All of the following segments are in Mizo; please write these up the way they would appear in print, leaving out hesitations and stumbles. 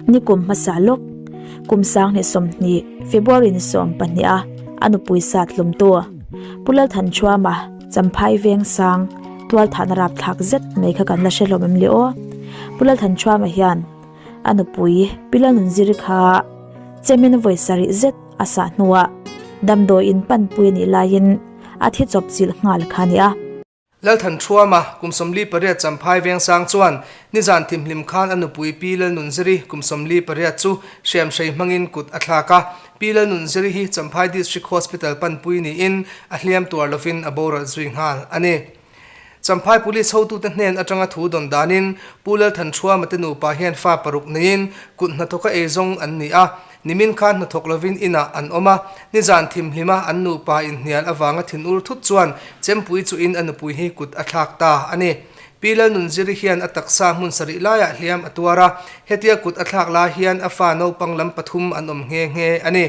Nikum hmasa lawk, kum 2020 February ni 12 a a nupui sat hlumtu Pu Lalthanchhuama Champhai veng sang tualthahna rapthlak zet mai kha kan la hre hlawm em le aw. Pu Lalthanchhuama hian a nupui Pi Lalnunziri kha chemin vawi sarih zet a sah hnuah damdawiin panpui a nih laiin a thi chawp chilh nghal kha a ni a. Lalthanṭhuama, kum 48 Champhai Vengsang chuan nizan thimhlim khan a nupui Pi Lalnunziri, kum 48 chu hriamhrei hmangin kut a thlak a. Pi Lalnunziri hi Champhai District Hospital panpui niin a hliam tuar lovin a boral zui nghal a ni. Champhai Police hotute hnen atanga thu dawn danin Pu Lalthanṭhuama te nupa hian fa paruk neiin kut hnathawka eizawng an ni a. Nimin khan hnathawk lovin inah an awm a, nizan thimhlima an nupa inhnial avanga thinur thut chuan Chempui chuhin a nupui hi kut a thlak ta a ni. Pi Lalnunziri hian a taksa hmun sarih laiah hliam a tuar a, hetia kut a thlak lai hian a fa naupang lam pathum an awm nghe nghe a ni.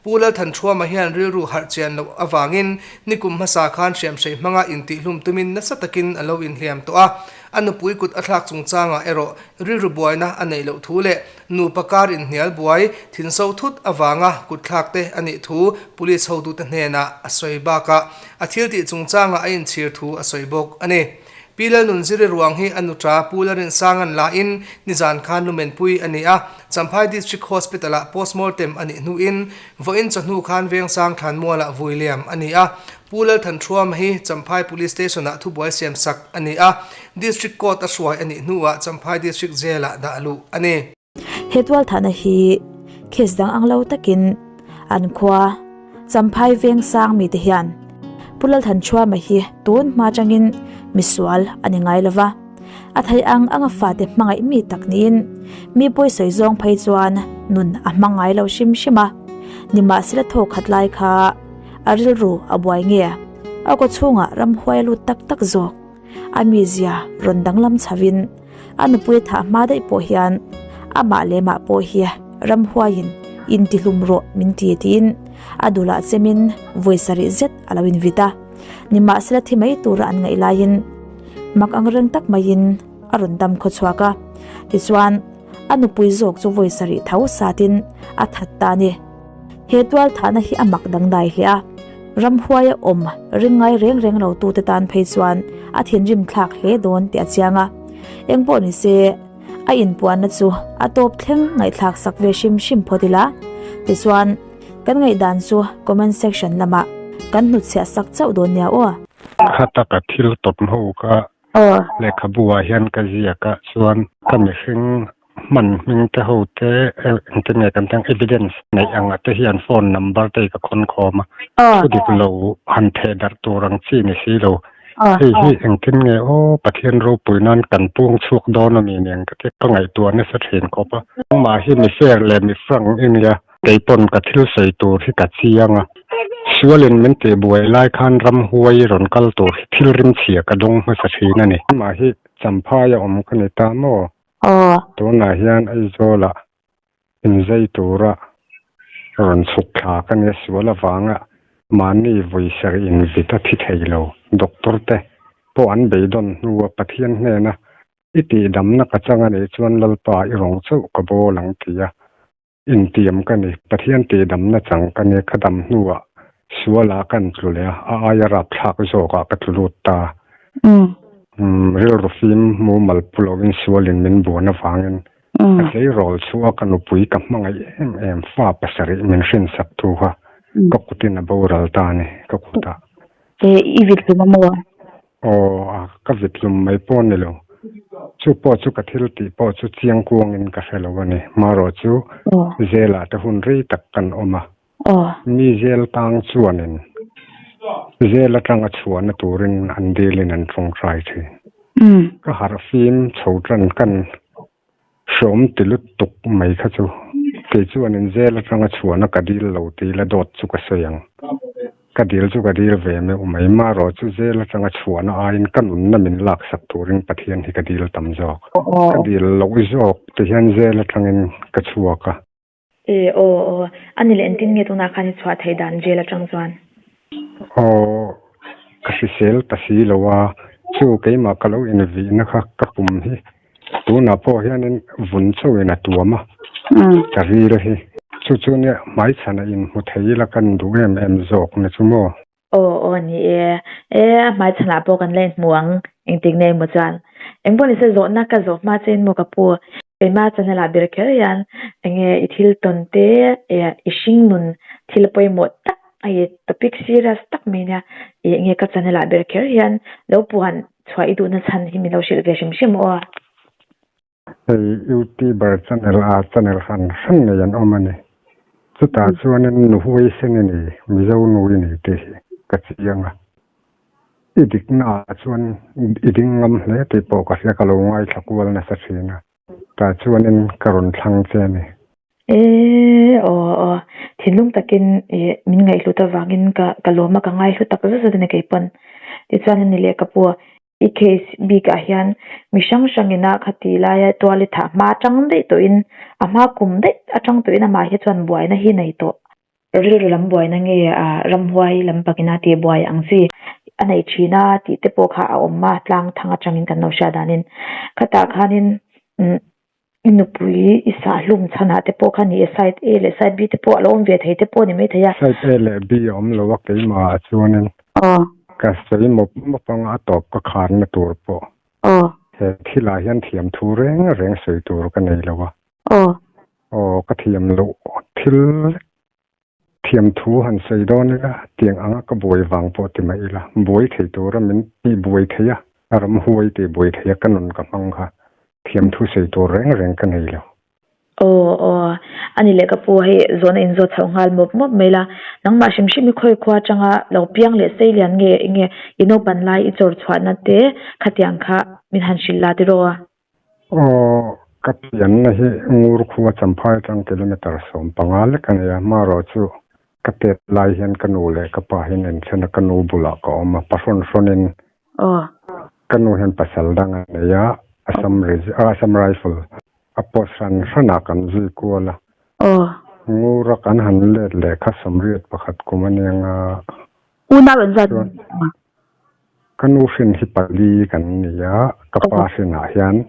Pu Lalthanṭhuama hian rilru harh chian loh avangin nikum hmasa khan hriamhrei hmanga intihlum tumin nasa takin a lo inhliam tawh a, a nupui kut a thlak chungchangah erawh rilru buaina a neih loh thu leh Nupa kar inhnial buai thinso thut avanga kutthlak te a nih thu Police hotute hnenah a sawi bakah a thil tih chungchangah a inchhir thu a sawi bawk a ni. Pi Lalnunziri ruang hi a nuṭa Pu Larinsanga'n lahin nizan khan lumenpui a ni a, Champhai District Hospital-ah postmortem a nih hnuin vawiin chawhnu khan Vengsang Thlanmualah vui liam a ni a. Pu Lalthanṭhuama hi Champhai Police Station-ah thubuai siamsak a ni a, District Court a hruai a nih hnuah Champhai District Jail-ah dah luh a ni. He tualthahna hi case dang ang lo takin an khua Champhai veng sang mite hian Pu Lalthanṭhuama hi tun hma atangin misual a ni ngai lova, a theih ang anga fate hmangaih mi tak niin mi pawisawi zawng phei chuan nun a hmang ngai lo hrim hrim a, nimahsela thaw khat lai kha A rilru a buai nge? A kawchhungah ramhuai a lut tak tak zawk. A mizia rawn danglam chhovin a nupui thah hma daih pawh hian amah leh mah pawh hi ramhuaiin intihlum rawh min ti tiin a dulah chemin vawi sarih zet a lo invit a. Nimahsela thi mai tura an ngaih laiin mak ang reng tak maiin a rawn dam khaw chhuak a. Tichuan a nupui zawk chu vawi sarih tho satin a that ta a ni. He tual thahna hi a mak dangdai hle a, ramhuaia awm ring ngai reng reng lo tute tan phei chuan a thinrim thlak hle dawn tih a chiang a. Eng pawh ni se, a inpuanna chu a tawp thleng ngaihthlak sak ve hrim hrim phawt ila. Tichuan, kan ngaihdan chu comment section lamah kan hnutchhiah sak chauh dawn nia aw. Kha taka thil tawp ho kha lehkhabu ah hian ka ziak a, chuan ka mihring Hman hming te ho te engtin nge kan teng evidence neih anga te hian phone number te hi ka khawn khawm a, thu dik lo han theh darh tur ang chi ni si lo. Hei hi engtin nge aw Pathian ropui nan kan pung chhuak dawn a mi nen ka ti ka ngaihtuah nasa thin khawp a. Nangmah hi mi fair leh mi frank i nia, kei pawn ka thil sawi tur hi ka chiang a. Sualin min tih buai lai khan ramhuai rawn kal tur hi thil rimchhia ka dawng hmasa thin a ni. Nangmah hi Champhai a awm ka ni ta maw? Aw. Tunah hian Aizawlah inzei tura rawn chhuk thla ka nia sual avanga mahni vawiser invit a thi thei lo. Doctor te pawh an beidawn hnua Pathian hnena i tihdamna ka chang a nih chuan Lalpa i rawng chauh ka bawl ang ti a intiam ka ni. Pathian tihdamna chang ka nia ka dam hnuah sualah kan tlu leh a, a aia rapthlak zawkah ka tlu lut ta. Rilru fim mumal pu loin sualin min buan avangin ka tleirawl chu a ka nupui ka hmangaih em em fa pasarih min hrinsak tu kha ka kutin a boral ta a ni ka kutah. I vit hlum a maw? Aw, a ka vit hlum mai pawh a ni lo. Chu pawh chu ka thil tih pawh chu chiang kuangin ka hre lo a ni. Marawh chu zelah te hun rei tak kan awm a. Mi zel tang chuanin zel atanga chhuahna turin an dilin an tawngtai thin. Ka harh fim chho tan kan hreawm ti lutuk mai kha chu kei chuanin zel atanga chhuahna ka dil lo tih la dawt chu ka sawi ang. Ka dil chu ka dil ve meuh mai. Marawh chu zel atanga chhuahna aiin ka nunna min laksak turin Pathian hi ka dil tam zawk. Ka dil loh zawk ti hian zel atangin ka chhuak a. E aw aw, a ni leh engtin nge tunah khan i chhuah theih dan jail atang chuan? Aw, ka hrisel ta si lo a, chu keimah ka lo invihna kha ka pum hi tunah pawh hianin vun chauhin a tuam a. Ka ril hi. Chu chu nia hmaichhana inhmu thei ila kan duh em em zawk na chu maw? Aw aw ni e. E a hmaichhanah pawh kan la inhmu ang engtik nei maw chuan. Engpawh nise zawhna ka zawh hma chein maw ka pu. Keimah channel ah ber kher hian enge i thil tawn te e i hringnun thil pawimawh tak a i topic serious tak mai nia i enge ka channel ah ber kher hian lo puan chhuah i duhna chhan hi min lo hrilh ve hrim hrim aw. Hei youtuber channel a channel hran hran nei an awm a ni. Chutah chuanin nu huaisen i nei, Mizo nu i nei tih hi ka chiang a. I dikna ah chuan i ding ngam hle tih pawh ka hria ka lo ngaithla kual nasa thin a. Tah chuanin ka rawn thlang che a ni. E aw aw, thinlung takin i min ngaihhlut avangin ka ka lawm a, ka ngaihlu tak zet zet a ni keipawn. Tichuan a ni leh ka pu a. I case bikah hian mi hrang hrangin a khati laia tual i thah hma atang daih tawhin a hma kum daih atang tawhin amah hi chuan buaina hi nei tawh. Rilru lam buaina nge a ramhuai lam pakin a tih buai ang chi a nei thin a tih te pawh kha a awm a tlang thang atangin kan lo hriat danin khatah khanin umm I nupui i sah hlum chhanah te pawh kha ni e, side A leh side B te pawh a lo awm ve thei te pawh a ni maithei a. Side A leh B a awm lo a keimah ah chuanin ka sawi mawp mawp anga a tawp ka kharna tur pawh he thilah hian thiam thu reng reng sawi tur ka nei lo a. Aw ka thiam loh thil vek Thiam thu han sawi dawn ila, tiang anga ka buai vang pawh ti mai ila, buai thei tura min tih buai thei a, ramhuai tih buai thei a ka nun ka hmang kha thiam thu sawi tur reng reng ka nei lo. Aw aw, a ni leh ka pu hei zawhna in zawt chhoh nghal mawp mawp mai la, nangmah hrim hrim i khawi khua atanga lo piang leh sei lian nge enge i naupan lai i chawr chhuahna te khatiang kha min han hrilh la tiraw a? Aw, ka pianna hi Ngur khua Champhai atang kilometre 15 lek a ni a, hmarawh chu ka tet lai hian ka nu leh ka pa hian inthen a, ka nu bulah ka awm a, pa hrawn hrawnin ka nu hian pasal dang a nei a, Assam Assam Rifle a post hran hranah kan zui kual a, Ngura kan han let leh kha 81 kum a nia nga. Unau engzat Ka nu hrin hi pali kan ni a, ka pa hrinah hian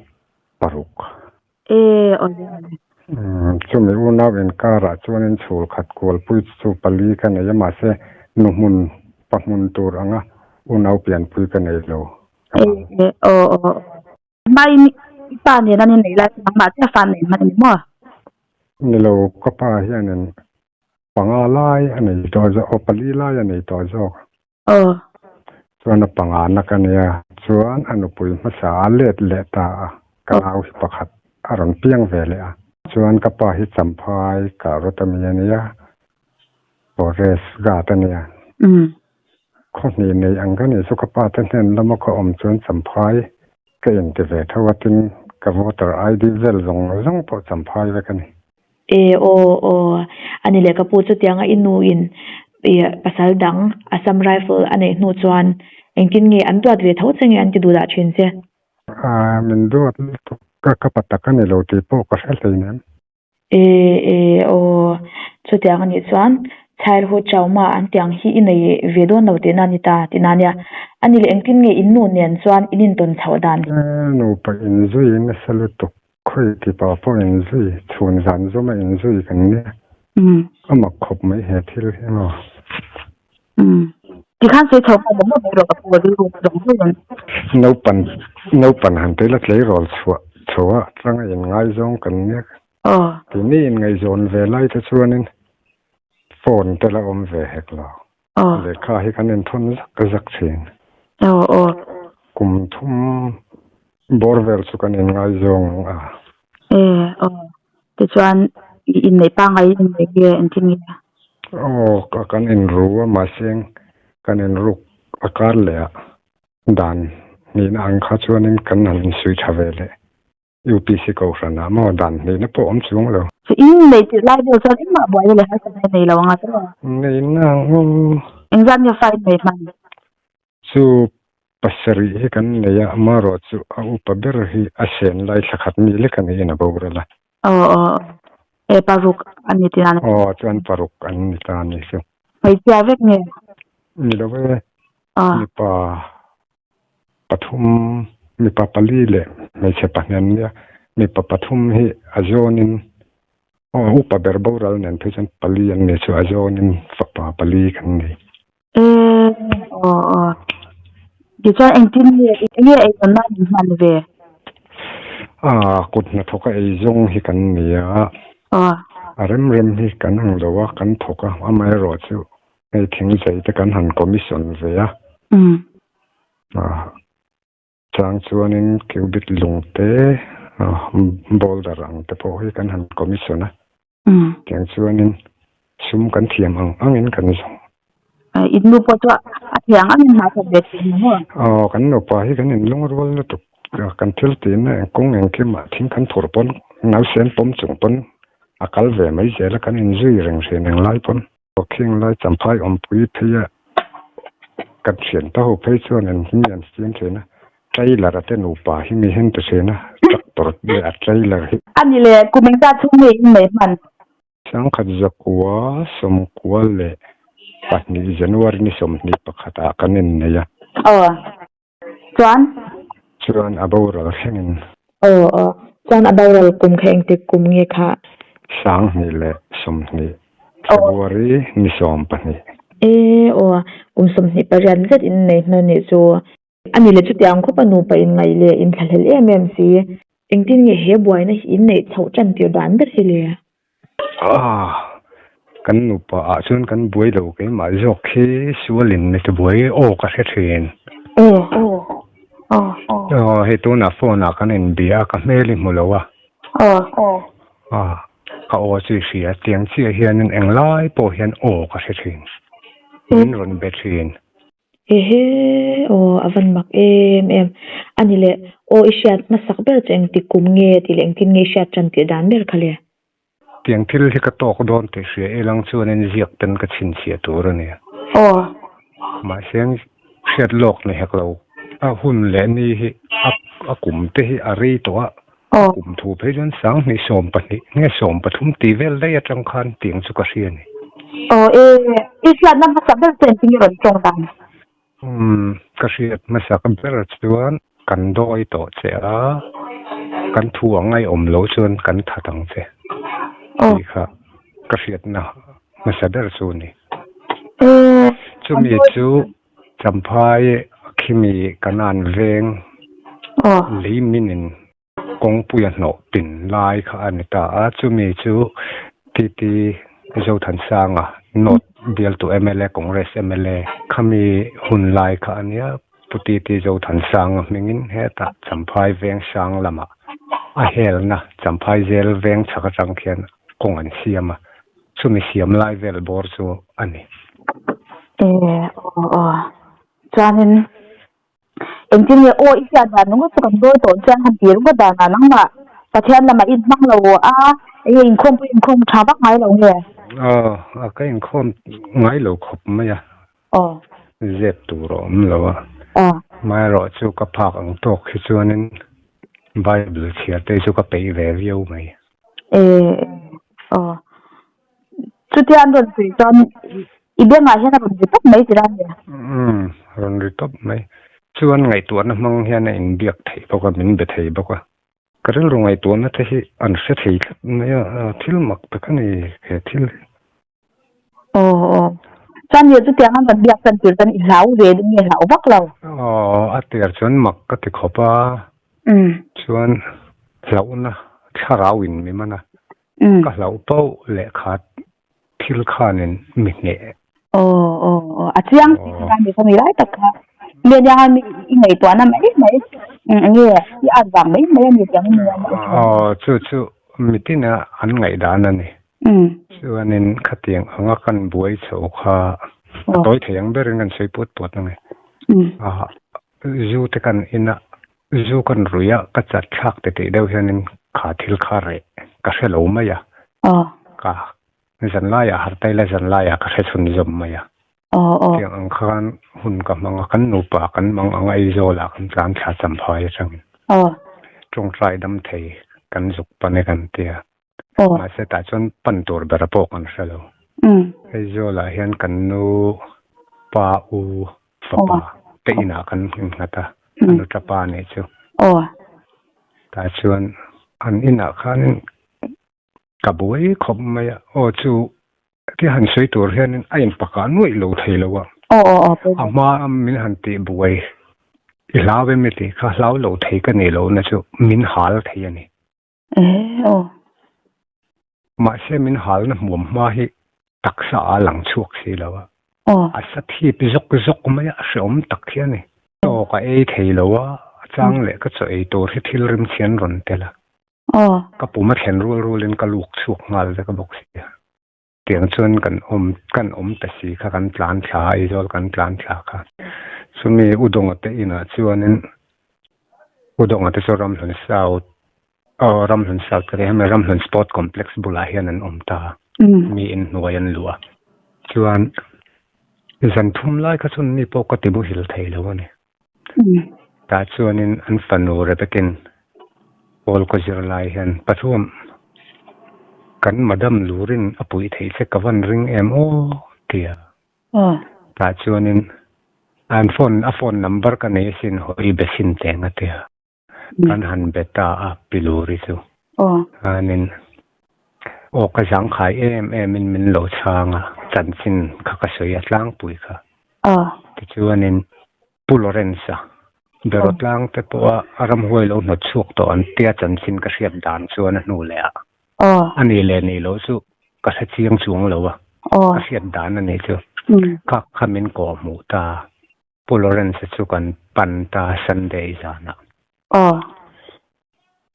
paruk. E, awle awle. Chumi unau inkarah chuanin chhul khat kualpui chu pali ka nei a, mahse nu hmun pa hmun tur anga unau pianpui ka nei lo. E, e, aw aw aw. Hmain i pa nen an innei lai chu nangmah chiah fa nei hman a ni maw? Ni lo, ka pa hianin panga lai a nei tawh zawk, aw pali lai a nei tawh zawk. Aw. Chuan a pangana ka nia. Chuan a nupui hmasa a let leh ta a, ka nau hi pakhat a rawn piang ve leh a. Chuan ka pa hi Champhai Karot a mi a nia, Forest Guard a nia. Khaw hnih nei ang ka nih chu ka pa te hnen lama ka awm chuan Champhai ka inti ve tho a, tin ka voter ID vel zawng zawng pawh Champhai vek a ni. E aw aw, a ni leh ka pu chutianga i nu in i pasal dang Assam Rifle a neih hnu chuan engtin nge an duat ve tho che nge an ti duh dah thin che? A, min duat lutuk ka ka pa tak a ni lo tih pawh ka hre hleinem. E e aw, chutiang a nih chuan childhood trauma an tih ang hi i nei ve dawn lo tihna a ni ta tihna a nia. A ni leh engtin nge in nu nen chuan in intawn chhoh dan? E, nupa inzui nasa lutuk Khawi ti pah pawh inzui, chhun zan zawma inzui kan nia. A mak khawp mai he thil hi maw? Tikhan sawi chho nghal maw mai rawh ka pu a rilru zawng zawng in. Naupan naupan han tei la tleirawl chhuah chho a tanga inngaizawng kan nia. Tini inngaihzawn ve lai te chuanin phone te la awm ve hek lo. Lehkha hi kan inthawn zak zak thin. Kum thum bawr vel chu kan inngaizawng ang a. E aw, tichuan i inneih pangngai in inneih nge engtin nge? Aw, ka kan inru a mahse kan inruk a kar leh a dan nihna ang kha chuanin kan han insuih tha ve leh. UPC kohhranah maw dan hnihna pawh awm chuang lo. Chu in nei tirh lai vel chuan engmah buaina leh harsatna i nei lo anga chu maw? Nei nang aw. Engzat nge fa in nei hman? Chu pasarih hi kan nei a, amaherawh chu a upa ber hi a sen lai thla khat mi lek a niin a boral a. Aw aw e paruk a ni tihna a ni. Aw chuan paruk an ni ta a ni chu. Hmeichhia vek nge? Ni lo e, mipa pathum, mipa pali leh hmeichhe pahnih an nia. Mipa pathum hi a zawnin. Aw, upa ber boral nen phei chuan pali an ni chu a zawnin fapa pali kan nei. E, aw aw. Tichuan engtin nge enge eizawn nan in hman ve? A, kut hnathawka eizawng hi kan ni a. Aw. A rem rem hi kan ang lo a, kan thawk a, amaherawh chu hei thingzei te kan han commission ve a. A. Chang chuanin cubic lung te, boulder ang te pawh hi kan han commission a. Tiang chuanin sum kan thiam ang angin kan zawng. In nu pawh chu a thiang angin hna thawk ve thin maw? Aw, kan nupa hi kan inlungrual lutuk. Kan thil tihna eng kawng engkimah thing kan phur pawn, nausen pawm chung pawn a kal ve mai zel a, kan inzui reng thin englai pawn. Khing lai Champhai awmpui phei a kan thian ta ho phei chuan an mi an siam thin a, trailer a te nupa hi mi hian ti thin a, tractor leh a trailer hi. A ni le, kum engzat chhung nge in nei hman? Sangkhat zakua sawmkua leh pahnih January ni 21 ah kan innei a. Aw. Chuan? Chuan a boral thlengin. Aw aw. Chuan a boral kum kha engtik kum nge kha? 2020 February ni 12. E aw. Kum 28 zet in nei hman nih chu. A ni le chutiang khawp a nupa in ngaih leh in thlahlel em em si. Engtin nge he buaina hi in neih chhoh tan tir dan ber hi le? Ah, kan nupa ah chuan kan buai lo keimah zawk khi sualin mi ti buai aw ka hre thin. Aw, aw. Aw, hei tunah phone ah kan inbia a, ka hmel i hmu lo a. Aw. Ah, ka aw chu i hria, tiang chiah hianin englai pawh hian aw ka hre thin. Min rawn be thin. Ehe, aw, a van mak em em. A ni le, aw i hriat hmasak ber chu engtik kum nge tih leh engtin nge i hriat tan tih dan ber kha le? Tiang thil hi ka tawk dawn tih hria ilang chuanin ziak ten ka chhinchhiah tur a ni. Aw. Mahse hriat lawk ni hek lo. A hun leh ni hi a kum te hi a rei tawh a, a kum thu phei chuan 2012 nge 13 tih vel daih atang khan tiang chu ka hria a ni. Aw e, i hriatna hmasa ber chu engtin nge rawn tawng dan? Umm, ka hriat hmasa ber chuan kan dawi tawh che a, kan thu ang ngaihawm lo chuan kan that ang che tih kha ka hriatna hmasa ber chu a ni. Chumi chu Champhai khimi Kanan veng lei minin kawngpuia hnawh pin lai kha a ni ta a, chumi chu TT Zothansanga North bialtu mla Congress mla khami hun lai kha a nia, Pu TT Zothansanga hmingin hetah Champhai veng sang lamah a helna Champhai zel veng chhak atang khian kawng an siam a, chumi siam lai vel bawr chu a ni. E, aw aw. Chuanin Engtin nge aw i hriat dan ringawt chu kan dawi tawh chuan han ti ringawt dan ah nangmah Pathian lamah i inhmang lo a, enge inkhawm pawh i inkhawm tha vak ngai lo nge? Aw, a ka inkhawm ngai lo khawp mai a. Aw. Zep tur a awm lo a. Aw. Amaherawh chu ka phak ang tawk hi chuanin Bible chhiar te chu ka peih ve viau mai. E, aw. Chutia an rawn sawi chuan i bengah hian a rawn ri tawp mai tirah nia. Umm, rawn ri tawp mai. Chuan ngaihtuahna hmang hian a inbiak theih bawk a, min be thei bawk a. Ka rilru ngaihtuahna te hi an hre thei tlat mai a, thil mak tak a ni he thil hi. Aw aw. Chuan nia chutiang an rawn biak tan tir chuan i hlau ve ding nge hlau vak lo? Aw, a tir chuan mak ka ti khawp a. Chuan hlauhna thlarau in mi man a. Ka hlauh pauh leh khat thil khanin mi hneh. Aw aw aw a chiang si kha mi kha mi lai tak kha mi aniang mi i ngaihtuahna mai mai enge i at vang mai mai a ni tiang in nia Aw chu chu mitin a an ngaihdan a ni. Chuanin khatiang anga kan buai chho kha a tawi thei ang berin kan sawi puat puat ang e. Zu te kan ina Zu kan rui a, ka chat thlak te tih deuh hianin kha thil kha reh ka hre lo mai a. Ka zan laiah har ta ila zan laiah ka hre chhun zawm mai a. Tiang ang khan hun ka hmang a, kan nupa kan mang ang Aizawlah kan tlan thla Champhai atangin tawngtai dam thei kan zuk pan e kan tia. Mahse tah chuan pan tur ber pawh kan hre lo. Aizawlah hian kan nu pa u fapa te inah kan innghat a, a nu tapa nih chu. Tah chuan an inah khanin Ka buai khawp mai a, aw chu tia han sawi tur hianin a inpakah nuaih lo thei lo a. A hma min han tih buai i hlau em i tih kha hlau lo thei ka nih lohna chu min hal thei a ni. Mahse min halna hmuam hma hi taksa a lang chhuak si lo a, a sa thip zawk zawk mai a, hreawm tak hi a ni. Chaw ka ei thei lo a, a chang leh ka chaw ei tur hi thil rimchhian rawn tel a. Ka pum a thlen rual rualin ka luk chhuak nghal vek a bawk si a. Tiang chuan kan awm kan awm ta si kha kan tlan thla a, Aizawl kan tlan thla kha. Chumi Udawnga te inah chuanin Udawnga te chu Ramhlun South aw Ramhlun South ka ti hemi Ramhlun Sport Complex bulah hian an awm ta a, mi inhnuai an luh a. Chuan zan thum lai kha chuan mi pawh ka ti muhil thei lo a ni. Tah chuanin an fanu Rebecca-in Paul ka zir lai hian Pathuam, kan Madam Lurin a puih theih che ka van ring em aw tia. Tah chuanin an phone a phone number ka nei asin hawi be sin teng a tia. Kan han be ta a pi Luri chu. Chuanin aw ka zangkhai em em in min lo chhang a, chanchin kha ka sawi a tlangpui kha. Tichuanin Pu Lawrence-a beraw tlang te pawha a ramhuai lo hnawt chhuak tawh an tia chanchin ka hriat dan chuan a hnu leh ah a ni leh ni loh chu ka hre chiang chuang lo a, ka hriat dan a nih chu. Kha kha min kawh hmuh ta. Pu Lawrence-a chu kan pan ta Sunday zanah.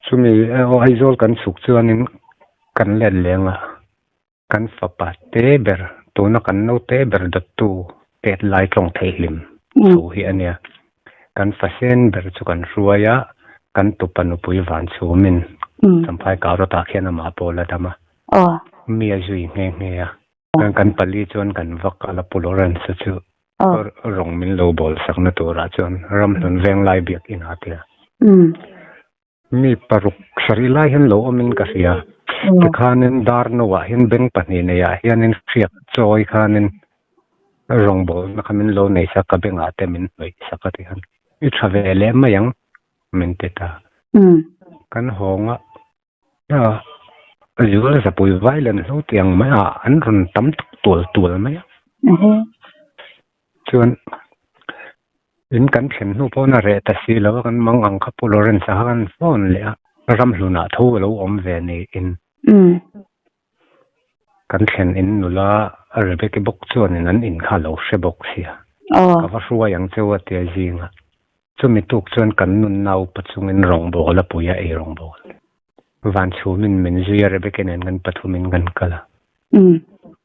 Chumi Aizawl kan chhuk chuanin kan let leng a. Kan fapa te ber, tuna kan naute ber dawttu tet lai tawng theihlim thu hi a nia. Kan fasen ber chu kan hruai a, kan tupa nupui van chhumin Champhai Kaurawtah khian amah pawh la dam a, mi a zui nghe nghe a. Kan pali chuan kan va kal a, Pu Lawrence-a chu rawng min lo bawl sakna turah chuan Ramhlun Venglai biakinn ah tia. Mi paruk sarih lai hian lo awmin ka hria. Tikhanin dar noah hian beng pahnih neiah hianin hriak chawi khanin rawngbawlna kha min lo nei sak ka bengah te min hnawih sak a tikhan i tha ve leh mai ang min ti ta. Kan hawng a zual zapui vai len hlo tiang mai a an rawn tam tak tual tual mai a. Chuan in kan thlen hnu pawhin a reh ta si lo a, kan mang ang kha Pu Lawrence-a kha kan phone leh a, ramhlunah tho a lo awm ve niin kan thlen in nula Rebecca bawk chuanin an in kha a lo hre bawk sia, ka va hruai ang cheu a tia zingah. Chumi tuk chuan kan nunna upa chungin rawngbâwl a pui a, ei rawngbâwl. Van chhumin min zui a, Rebecca nen kan pathumin kan kal a.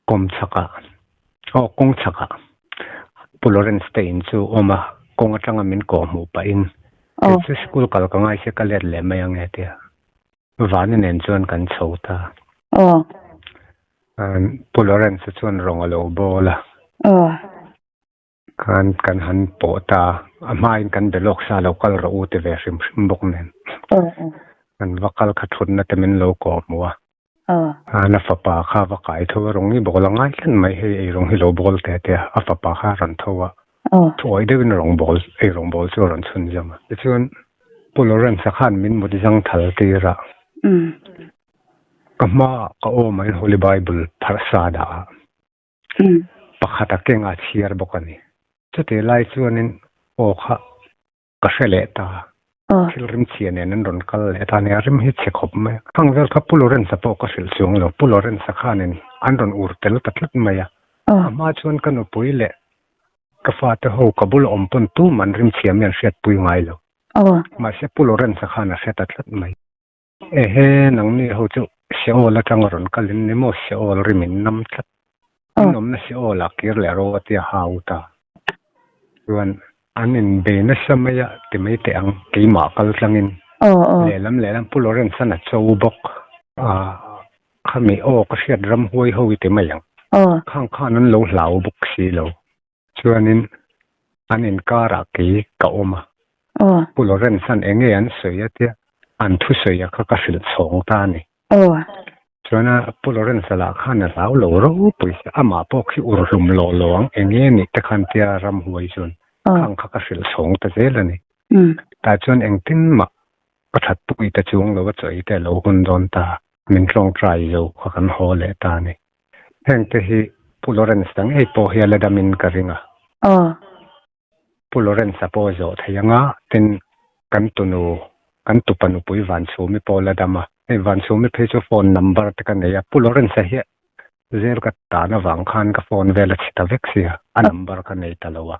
Kawm chhakah, aw kawng chhakah Pu Lawrence te in chu awm a, kawng atanga min kawh hmuh pahin kei chu school kal ka ngai se ka let leh mai ang e tia Vani nen chuan kan chho ta. Pu Lawrence chuan rawng a lo bawl a. Khan kan han pawh ta a, a hmain kan be lawk sa lo kal rawh u ti ve hrim hrim bawk nen. Kan va kal kha thutna te min lo kawh hmuh a. Khan a fapa kha va kai tho a, rawng hi bawl a ngai tlat mai hei ei rawng hi lo bawl teh teh a, a fapa kha a rawn tho a, thuawih deuhin rawng bawl ei rawng bawl chu a rawn chhun zam a. Tichuan Pu Lawrence-a khan min mut zang thal tir a, ka hmaah ka awm a in Holy Bible pharh sa dah a. Pakhat a keng a chhiar bawk a ni. Chutih lai chuanin aw kha ka hre leh ta. Thil rim chhia nen an rawn kal leh ta a nia, rim hi chhe khawp mai a. Khang vel kha Pu Lawrence-a pawh ka hrilh chuang lo, Pu Lawrence-a khanin an rawn ur tel ta tlat mai a. A hma chuan ka nupui leh ka fate ho ka bula awm pawn tum an rim chhia mi an hriatpui ngai lo. Mahse Pu Lawrence-a khan a hre ta tlat mai. Ehe, nangni ho chu Seol atanga rawn kal in ni maw? Seol rim in nam tlat. In awmna Seol ah kir leh ro a tia hau ta. Chuan an in bei nasa mai a ti mai teh ang, keimah kal tlangin. Lehlam lehlam Pu Lawrence-an a cho bawk. Ah, khami aw ka hriat ramhuai ho i ti mai ang. Khang khan an lo hlau bawk si lo. Chuanin an inkarah kei ka awm a. Pu Lawrence-a'n eng nge an sawi a tia an thusawi a kha ka hrilh chhawng ta a ni. Chuan a Pu Lawrence-a lah khan a hlau lo ropui si, amah pawh khi ur hlum lawh lo ang eng nge nih te khan tia ramhuai chuan khang kha ka hrilh chhawng ta zel a ni. Tah chuan engtin mah ka thatpui ta chuang lo a chawi te a lo hun dawn ta. Min tawngtai zo kha kan haw leh ta a ni. Hengte hi Pu Lawrence ta ngei pawh hi a la damin ka ring a. Pu Lawrence-a pawh zawh thei anga tin kan tunu, kan tupa nupui Vanchhumi pawh la dam a. Hei Vanchhumi phei chu phone number te ka nei a, Pu Lawrence-a hi zel ka tan avang khan ka phone vel a chhe ta vek sia, a number ka nei ta lo a,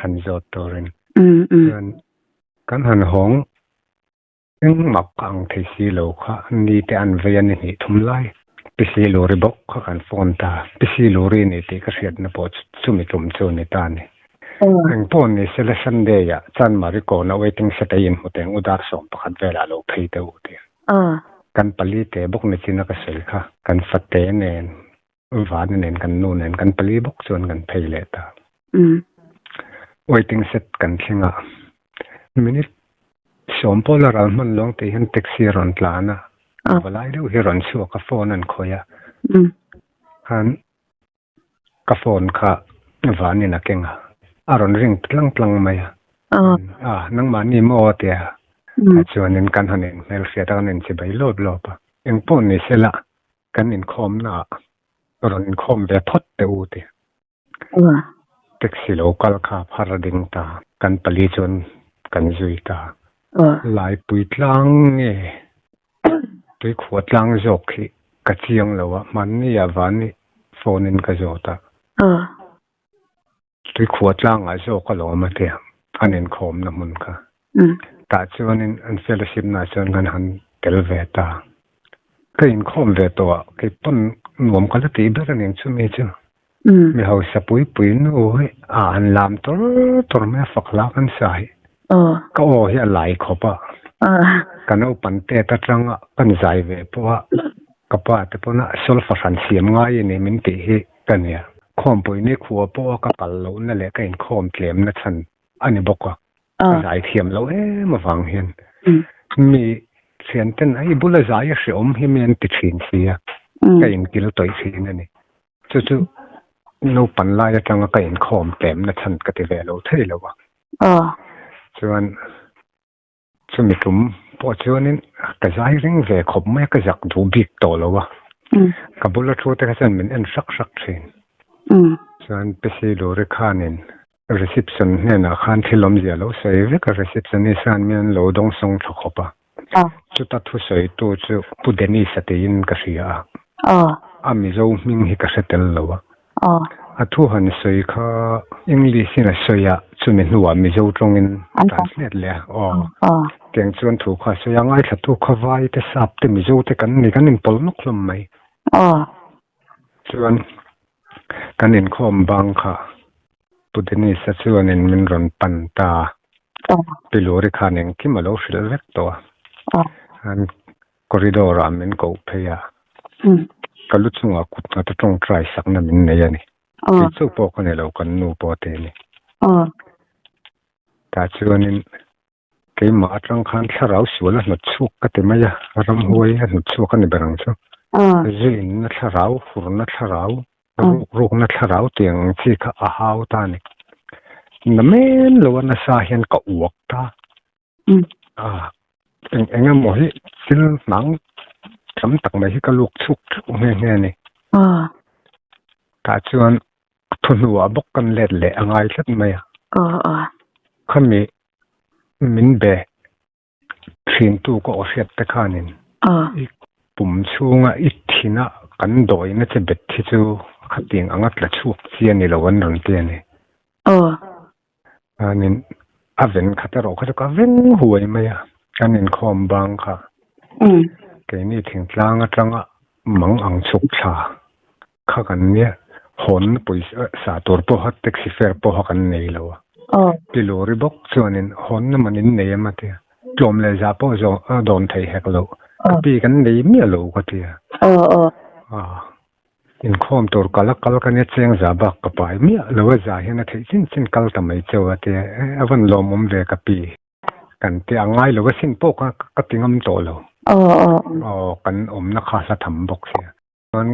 han zawt turin. Chuan kan han hawng Engmah ka ang thei si lo kha ni te an vei a ni hnih thum lai. Pisi Luri bawk kha kan phone ta. Pisi Luri ni tih ka hriatna pawh chumi tum chu ni ta ni. Engpawh ni sela Sunday ah Chanmari kawna waiting shed a inhmu teng u dar 11 velah lo phei deuh u tia. Kan pali te bawk ni chin a ka sawi kha. Kan fate nen Vana nen kan nu nen kan pali bawk chuan kan phei leh ta. Waiting shed kan thleng a, minute sawm pawh la ral hman luang tih hian taxi a rawn tlan a, valai deuh hi a rawn chhuak a, phone an khawih a, khan ka phone kha Vanin a keng a, a rawn ring tlang tlang mai a, a nangmahni maw a ti a, chuanin kan han inhmelhriat a, kan inchibai lawp lawp a, engpawh ni sela Kan inkhawmnaah rawn inkhawm ve phawt teh u ti. Taxi lo kal kha phar a ding ta. Kan pali chuan kan zui ta. Laipui tlang nge tuikhua tlang zawk hi ka chiang lo a, hmanni ah vani phone in ka zawt a. Tuikhua tlangah zawk a lawm a tia, an inkhawmna hmun kha. Tah chuanin an fellowship naah chuan kan han tel ve ta. Ka inkhawm ve tawh a, kei pawn nuam ka la tih ber a ning chumi chu. Mi hausa pui pui nu hi a han lam tawr tawr mai a, fak hla kan sa hi. Ka aw hi a lai khawp a, ka naupan tet atanga kan zai ve pawh a, ka pa te pawn a solfa hran siam ngai a ni min tih hi ka nia. Khawmpui ni khua pawha ka kal lohna leh ka inkhawm tlemna chhan a ni bawk a, ka zai thiam loh em avang hian mi thianten a i bula zai a hreawm hi mi an ti thin si a, ka inkil tawih thin a ni. Chu chu naupan lai atanga ka inkhawm tlemna chhan ka ti ve lo thei lo a. Chuan Chumi tum pawh chuanin ka zai ring ve khawp mai a, ka zak duh bik tawh lo a. Ka bula thu te kha chuan min en hrak hrak thin. Chuan Pesi Luri khanin reception hnenah khan thil awmzia lo sawi vek a, receptionist khan min an lo dawng sawng tha khawp a. Chuta thusawitu chu Pu Dennis-a tiin ka hria a. A Mizo hming hi ka hre tel lo a. A thu han sawi kha English in a sawi a, chumi hnuah Mizo tawngin a translate leh a. Aw. Tiang chuan thu kha a sawi a, ngaithlatu kha vai te, sap te, Mizo te kan ni, kan inpawlh nawk hlawm mai. Chuan kan inkhawm bang kha Pu Dennis-a chuanin min rawn pan ta a, Pi Luri khan engkim a lo hrilh vek tawh a. Corridor ah min koh phei a, ka lu chungah kut nghat a tawngtai sakna min nei a ni. Kei chauh pawh ka ni lo, kan nu pawh te a ni. Tah chuanin keimah atang khan thlarau sual a hnawt chhuak ka ti mai a, ramhuai a hnawt chhuak a ni ber ang chu. Zuinna thlarau, hurna thlarau, ruk rukna thlarau tiang ang chi kha a hau ta a ni. Na men lo a nasa hian ka uak ta. Eng eng emaw hi thil hnang tam tak mai hi ka luk chhuk theuh nghe nghe a ni. Tah chuan thu hnuah bawk kan let leh a ngai tlat mai a. Khami min be thintu ka aw hriat te khanin i pum chhunga i thina kan dawina che bet hi chu khatiang anga tla chhuak chi a ni lo an rawn ti a ni. Chuanin a ven khat erawh kha chu ka veng huai mai a, kan inkhawm bang kha. Keini thingtlang atanga mang ang chhuk thla kha kan nia, hawn pawisa sa tur pawha taxi fare pawha kan nei lo a. Pi Luri bawk chuanin hawnna man in nei em a ti a, tlawm leh zah pawh zawh a dawn thei hek lo, ka pi kan nei miah lo ka ti a. Inkhawm tur kal a kal ka nia cheng za bak ka pai miah lo a za hian a theih chin chin kal ta mai cheu a tia e a van lawmawm ve ka pi kan ti a ngai lo a sin pawh kha ka ti ngam tawh lo aw kan awmna kha hla tham bawk sia chuan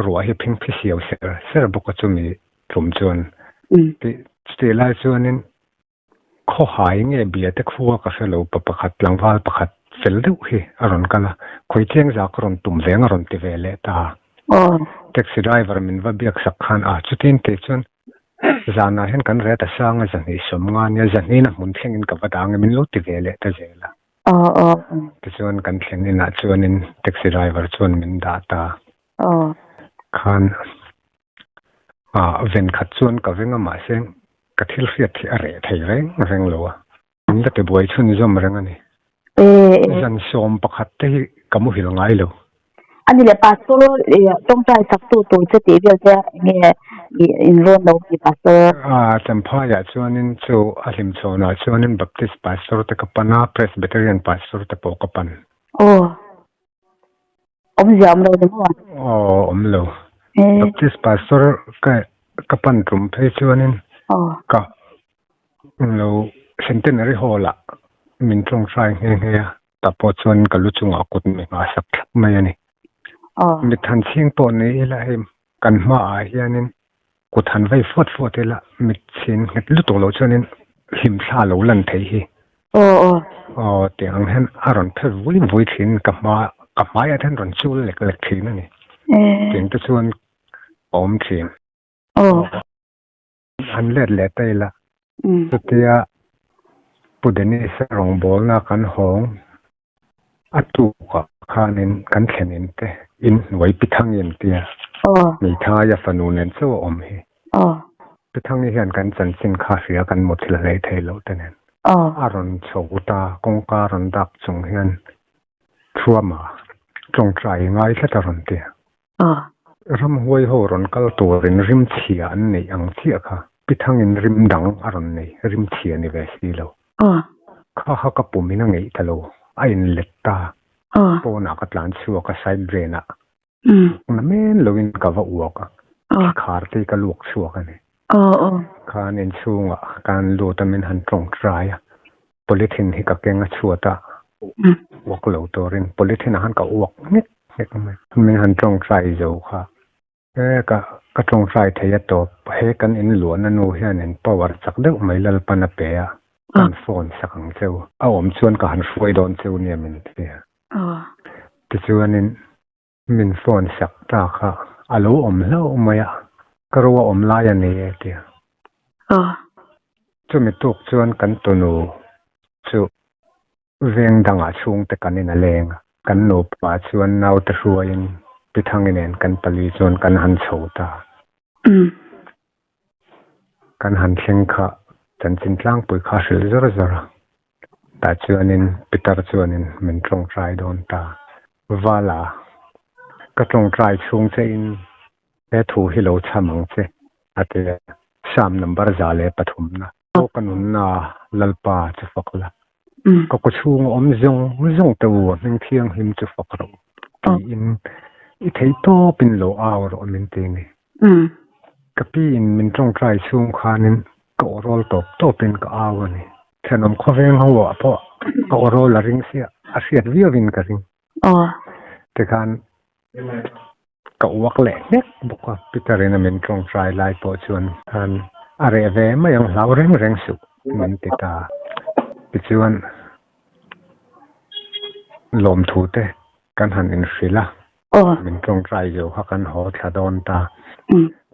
ruah hi phing phi siau ser ser bawk a chumi tlum chuan chutih lai chuanin Khawhai nge bia te khua ka hre lo pa pakhat tlangval pakhat fel deuh hi a rawn kal a, khawi thleng za ka rawn tum veng a rawn ti ve leh ta. Taxi driver min va biak sak khan a, chutin tih chuan zanah hian kan ret a sang a, zahnih sawmnga nia, zahnihin a hmun thlengin ka va dang e min lo ti ve leh ta zel a. Tichuan kan thlen inah chuanin taxi driver chuan min dah ta. Khan ven khat chuan ka veng a mahse ka thil hriat hi a reh thei reng reng lo a. Min la tibuai chhunzawm reng a ni. Zan 11 te hi ka muhil ngai lo. A ni leh pastor tawngtai sak tu tur che tih vel te enge in rawn lo mi pastor? A Champhaiah chuanin chu a hlimchhawnah chuanin Baptist pastor te ka pan a, Presbyterian pastor te pawh ka pan. Aw. Awmzia awm lo ni maw? Aw awm lo. Baptist pastor ka ka pan tum phei chuanin ka lo Centenary Hall ah min tawngtai nghe nghe a, tah pawh chuan ka lu chungah kut mi nghah sak thlap mai a ni. Mit han chhing pawh ni ila hei kan hmaah hianin Kut han vei fuat fuat ila mit chhin nghet lutuk loh chuanin hlimthla lo lan theih hi. Aw aw. Aw tiang ang hian a rawn phe vui vui thin ka hma ka hmaiah te hian rawn chul lek lek thin a ni. Tiang te chuan a awm thin. Aw. Han let leh ta ila chutia Pu Dennis-a rawngbawlna kan hawng A tukah khanin kan thlenin te in hnuai Pi Thangi an tia. Hmeithaia fanu nen chauh a awm hi. Pi Thangi hian kan chanchin kha hria kan muthilh hlei thei loh te nen. A rawn chho ta, kawngka rawn dak chung hian Thuama tawngtai ngai tlat a rawn tia. Ramhuai ho rawn kal turin rim chhia an neih ang chiah kha Pi Thangin rim dang a rawn nei, rim chhia ni ve si lo. Kha kha ka pum in a ngeih ta lo, a inlet ta. Pawnah ka tlan chhuak a, side drain ah na men loin ka va uak a, thikhar te hi ka luak chhuak a ni. Khan inchhungah kan lut a min han tawngtai a, polythene hi ka keng a chhuat a, uak lo turin polythene ah khan ka uak nghek nghek mai. Min han tawngtai zo kha, he ka ka tawngtai thei a tawp, he kan in luahna nu hianin power chak deuh mai Lalpan a pe a, kan phone sak ang cheu. A awm chuan ka han hruai dawn cheu nia min ti a. Tichuanin Min phone sak ta kha a lo awm hlauh mai a, ka ro a awm lai a ni e tia. Chumi tuk chuan kan tunu chu veng dangah chhungte kan in a leng a, kan nupa chuan naute hruaiin Pi Thangi nen kan pali chuan kan han chho ta. Kan han thleng kha chanchin tlangpui kha a hrilh zawr zawr a, tah chuanin Peter chuanin min tawngtai dawn ta. Vala, ka tawngtai chhung chein he thu hi lo chham ang che, a ti a, Psalm number 103 na. Aw ka nunna Lalpa chu fak la, ka kaw chhunga awm zawng zawng te u a hming thianghlim chu fak rawh u, tiin i theihtawpin lo au rawh min ti a ni. Ka pi in min tawngtai chhung khanin ka aw rawl tawp tawpin ka au a ni. Thenawm khawveng ho ah pawh ka aw rawl a ring sia, a hriat viauin ka ring. Tikhan ka uak leh hlek bawk a, Peter in a min tawngtai lai pawh chuan khan a reh ve mai ang hlau reng reng suh min ti ta. Tichuan lawmthu te kan han inhrilh a. Min tawngtai zo kha kan haw thla dawn ta.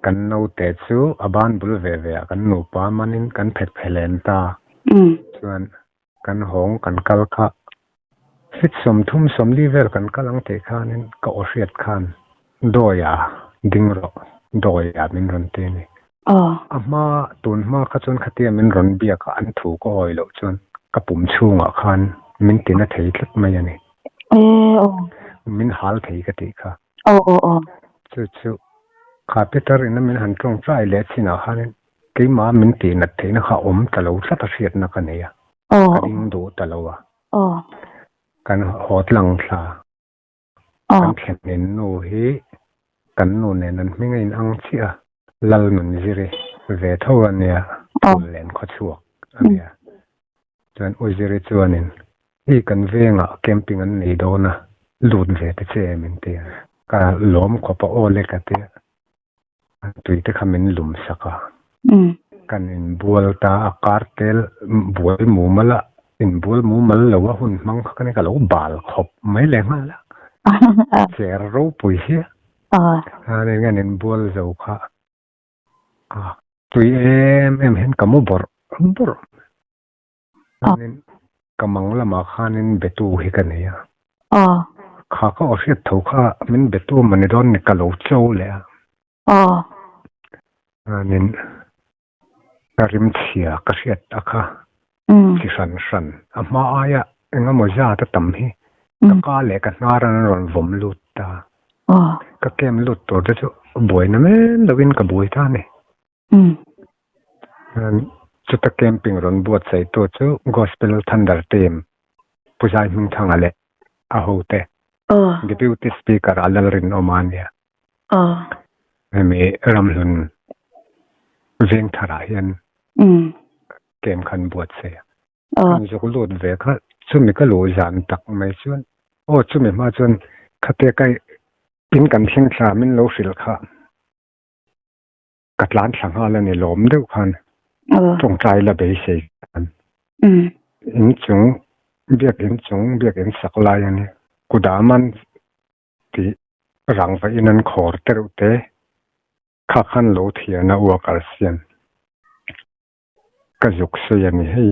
Kan naute chu a ban bul ve ve ah kan nupa manin kan phet phe len ta. Chuan kan hawng kan kal kha fit 30 40 vel kan kal ang tih khanin ka aw hriat khan Dawia ding rawh Dawia min rawn ti a ni. A hma tun hma kha chuan khatia min rawn biak a an thu ka awi loh chuan ka pum chhungah khan min ti na thei tlat mai a ni. Min hal thei ka tih kha. Chu chu kha Peter ina min han tawngtai leh chinah khanin keimah min tih nat theihna kha awm ta lo tlat a hriatna ka nei a. Ka ding duh ta lo a. Kan haw tlang thla. Kan thlenin nu hi kan nu nen an hming a inang chiah a, Lal Nunziri ve tho a nia, phul len khaw chhuak a nia. Chuan U Ziri chuanin hei kan vengah camping an nei dawn a, lut ve te che min ti a, ka lawm khawp a aw le ka ti a. Tui te kha min lum sak a, kan inbual ta a, kartel buai mumal a. Inbual mumal lo a hun hmang kha ka ni ka lo bal khawp mai leh nghal a. Cher ropui hi a ni nge inbual zo kha a tui em em hian ka mu bawrh bawrh. Chuanin ka mang lamah khanin betu hi ka nei a. Kha ka aw hriat tho kha min betu maw ni dawn ni ka lo cho leh a. Chuanin Ka rimchhia ka hriat a kha chi hran hran. A hma aia eng emaw zat a tam hi ka ka leh ka hnar an rawn vawm lut ta. Ka kem lut tur te chu buaina men lovin ka buai ta a ni. Chuta camping rawn buatsaihtu chu Gospel Thunder Team Pu Zai Hmingthanga leh a hote Deputy Speaker a Lalrinawma a nia. Hemi ramhlun veng tharah hian kem khan buatsaih a. Kan zuk lut ve kha chumi ka luh zan tak mai chuan aw chumi hma chuan khatia ka in kan thleng thla min lo hrilh kha ka tlan thla nghal a ni lawm deuh khan tawngtai la beisei khan inchung biak inchung biak in sak lai a ni kudaman tih rangva in an khawr te reuh te kha khan lo thian a uak arsian ka zuk sawi a ni hei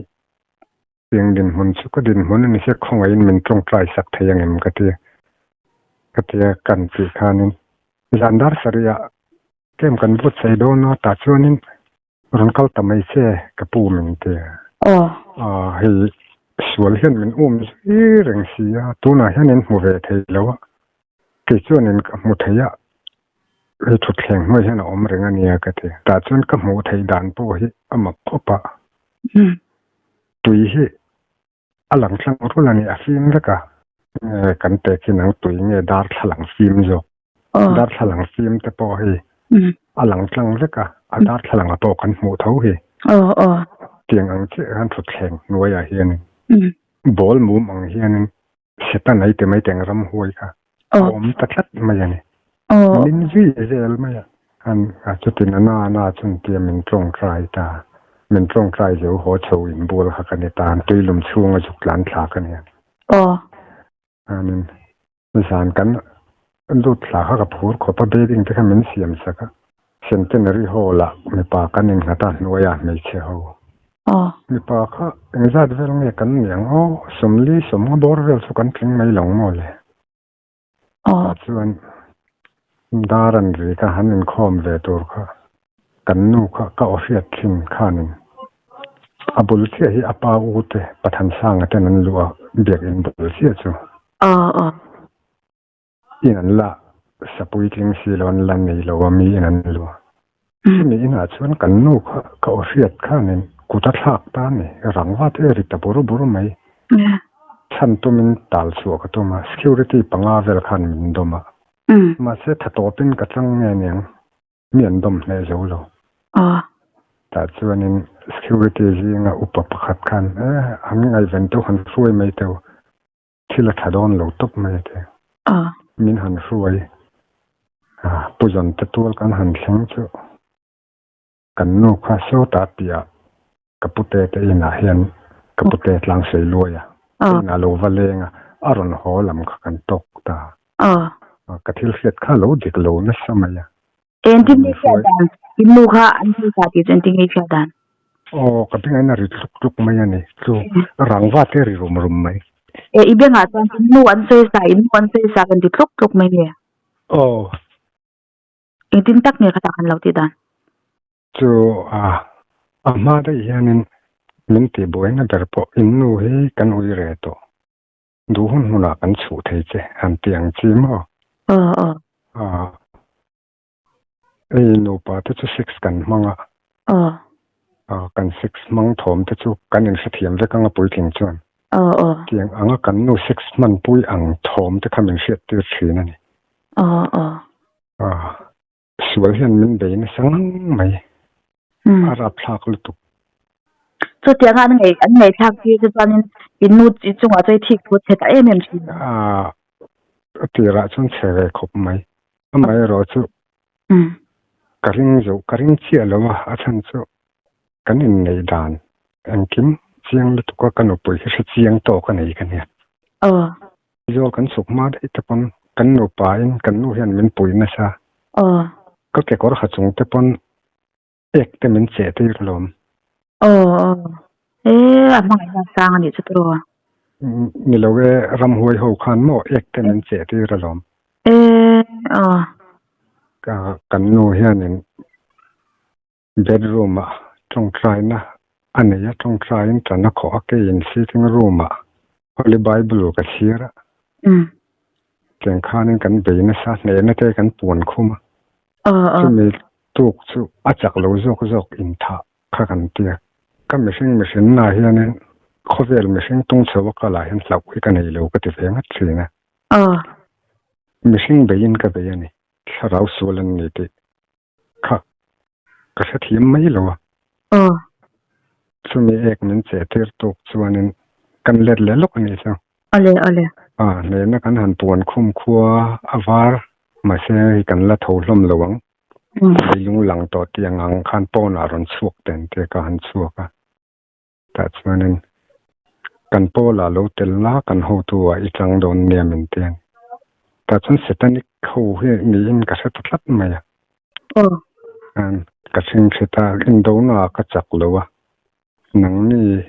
tiang dinhmun chu ka dinhmun a ni sia khawngaihin min tawngtai sak thei ang em ka ti ka tia kan tih khanin zan dar sarih ah tlem kan buatsaih dawn a tah chuanin Rawn kal ta mai che ka pu min ti a. Aw hei sual hian min um zui reng si a, tunah hian in hmu ve thei lo a, kei chuan in ka hmu thei a, hei thutthleng hnuai hian a awm reng a nia ka ti. Tah chuan ka hmuh theih dan pawh hi a mak khawp a, tui hi A lang tlang rul a ni, a fim vek a. Nge kan pek hi nang tui nge darthlalang fim zawk? Darthlalang fim te pawh hi a lang tlang vek a, a darthlalang a pawh kan hmuh tho hi. Tiang ang chiah khan thutthleng hnuaiah hianin ball mum ang hianin Satan ei ti mai teng ramhuai kha a awm ta tlat mai a ni. Min zui zel mai a. An a chutin a na na chun tia min tawngtai ta. Min tawngtai zo haw chho inbual kha ka ni ta. An tuilum chhunga zuk tlan thla ka ni a. Chuanin zan kan lut thla kha ka phur khawp a, bedding te kha min siam sak a. Centenary Hall ah mipa kan innghat a, hnuaiah hmeichhe ho. Mipa kha engzat vel nge kan ni ang aw, sawmli sawmnga bawr vel chu kan tling mai lo maw le? Tah chuan dar an ri kha han inkhawm ve tur kha kan nu kha ka aw hriat thin khanin a bul chiah hi a pa u te Pathansanga ten an luh a biakinn bul chiah chu. In an la sapui tling si lo an la nei lo a mi in an lu a. Chumi inah chuan kan nu kha ka aw hriat khanin kut a thlak ta a ni, rangva te a ri ta bur bur mai. Chhan tumin tal chhuah ka tum a, security panga vel khan min dawm a. Mahse tha tawpin ka chang nge niang, mi an dawm hneh zo lo. Tah chuanin security zinga upa pakhat khan, Eh, an ngaihven teuh han hruai mai teuh. Thil a tha dawn lo tawp mai a ti. Min han hruai a, Pu Zawnte tual kan han thleng chu kan nu kha sawtah piah ka pute te inah hian ka pute tlang sei luai a, ka inah lo va leng a, a rawn haw lam kha kan tawk ta. Ka thil hriat kha lo dik lo nasa mai a. Engtin nge hriat dan? In nu kha an hmu ta tih chu engtin nge hriat dan? Aw, ka bengah in a ri tluk tluk mai a ni. Chu rangva te a ri rum rum mai. E, i bengah chuan in nu an sawi sa, in nu an sawi sa kan ti tluk tluk mai nge? Aw. Engtin tak nge khatah kan lo tih dan? Chu a, a hma daih hianin min tihbuaina ber pawh in nu hi kan ui re tawh. Duh hun hunah kan chhuh thei che han ti ang chi maw? Aw, aw. A. Hei nupa te chu sex kan hmang a. Aw. Aw kan sex hmang thawm te chu kan inhrethiam vek anga puitling chuan. Aw aw. Tiang anga kan nu sex hmanpui ang thawm te kha min hriattir thin a ni. Aw aw. Aw sual hian min bei nasa ngang mai. A rapthlak lutuk. Chutianga an ngaih an ngaihthlak tir te chuanin in nu chungah chuan i thik thu chhe ta em em thin. Aw a tirah chuan chhe ve khawp mai. Amaherawh chu ka ring zo ka ring chiah lo a, a chhan chu kan inneih dan engkim chiang lutuk a, ka nupui hi hre chiang tawk a nei ka nia. Aw. Aizawl kan chhuk hma daih te pawn kan nupa in kan nu hian min pui nasa. Aw. Ka kekawr ha chung te pawn ek te min cheh tir alawm. Aw aw. E a hmangaihna sang a nih chu tawh. Ni lo e, ramhuai ho khan maw ek te min cheh tir alawm. E aw. Ka kan nu hianin bedroom ah tawngtaina a nei a, tawngtaiin tan a khawh a, keiin sitting room ah Holy Bible ka chhir a. Tiang khanin kan bei nasa, hnehna te kan puan khum a. Chumi tuk chu a chak lo zawk zawk inthah kha kan ti a. Ka mihring mihrinna hianin khawvel mihring tung chho a kalah hian hlauh hi ka nei lo ka ti ve ngat thin a. Mihring beiin ka bei a ni, thlarau sual an ni tih kha ka hrethiam mai lo a. Chumi ek min cheh tir tuk chuanin kan let leh lawk a nih chu. Awle awle. A hnehna kan han puan khum khua a var mahse hei kan la tho hlawm lo ang. Leilung lang tawh tih ang ang khan pawnah rawn chhuak ten te ka han chhuak a. Tah chuanin kan pawlah lo tel la kan hotu ah i tang dawn nia min ti a ni. Tah chuan satanic ho hi niin ka hre ta tlat mai a. Ka hring hre ta indona ah ka chak lo a. Nangni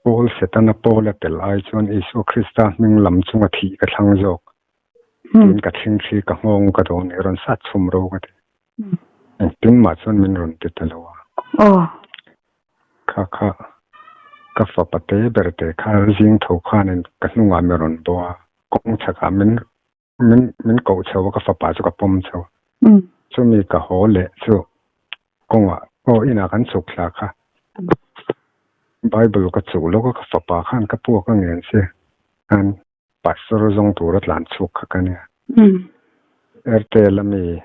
Paul Setana Paula tel ai chuan Isua Krista hming lam chunga thih ka thlang zawk. Tiin ka thing thli ka nghawng ka dawn i rawn sat chhum ro ka ti. Engtin mah chuan min rawn ti ta lo a. Kha kha ka fapa te ber te kha zing tho khanin ka hnungah mi rawn bawh a, kawng chhakah min min min koh chho a ka fapa chu ka pawm chho. Chumi ka haw leh chu kawngah aw inah kan chhuk thla kha Bible ka chuh lawk a ka fapa khan ka puak a ngen si khan Pastor zawng tura tlan chhuak kha ka nia. Airtel ami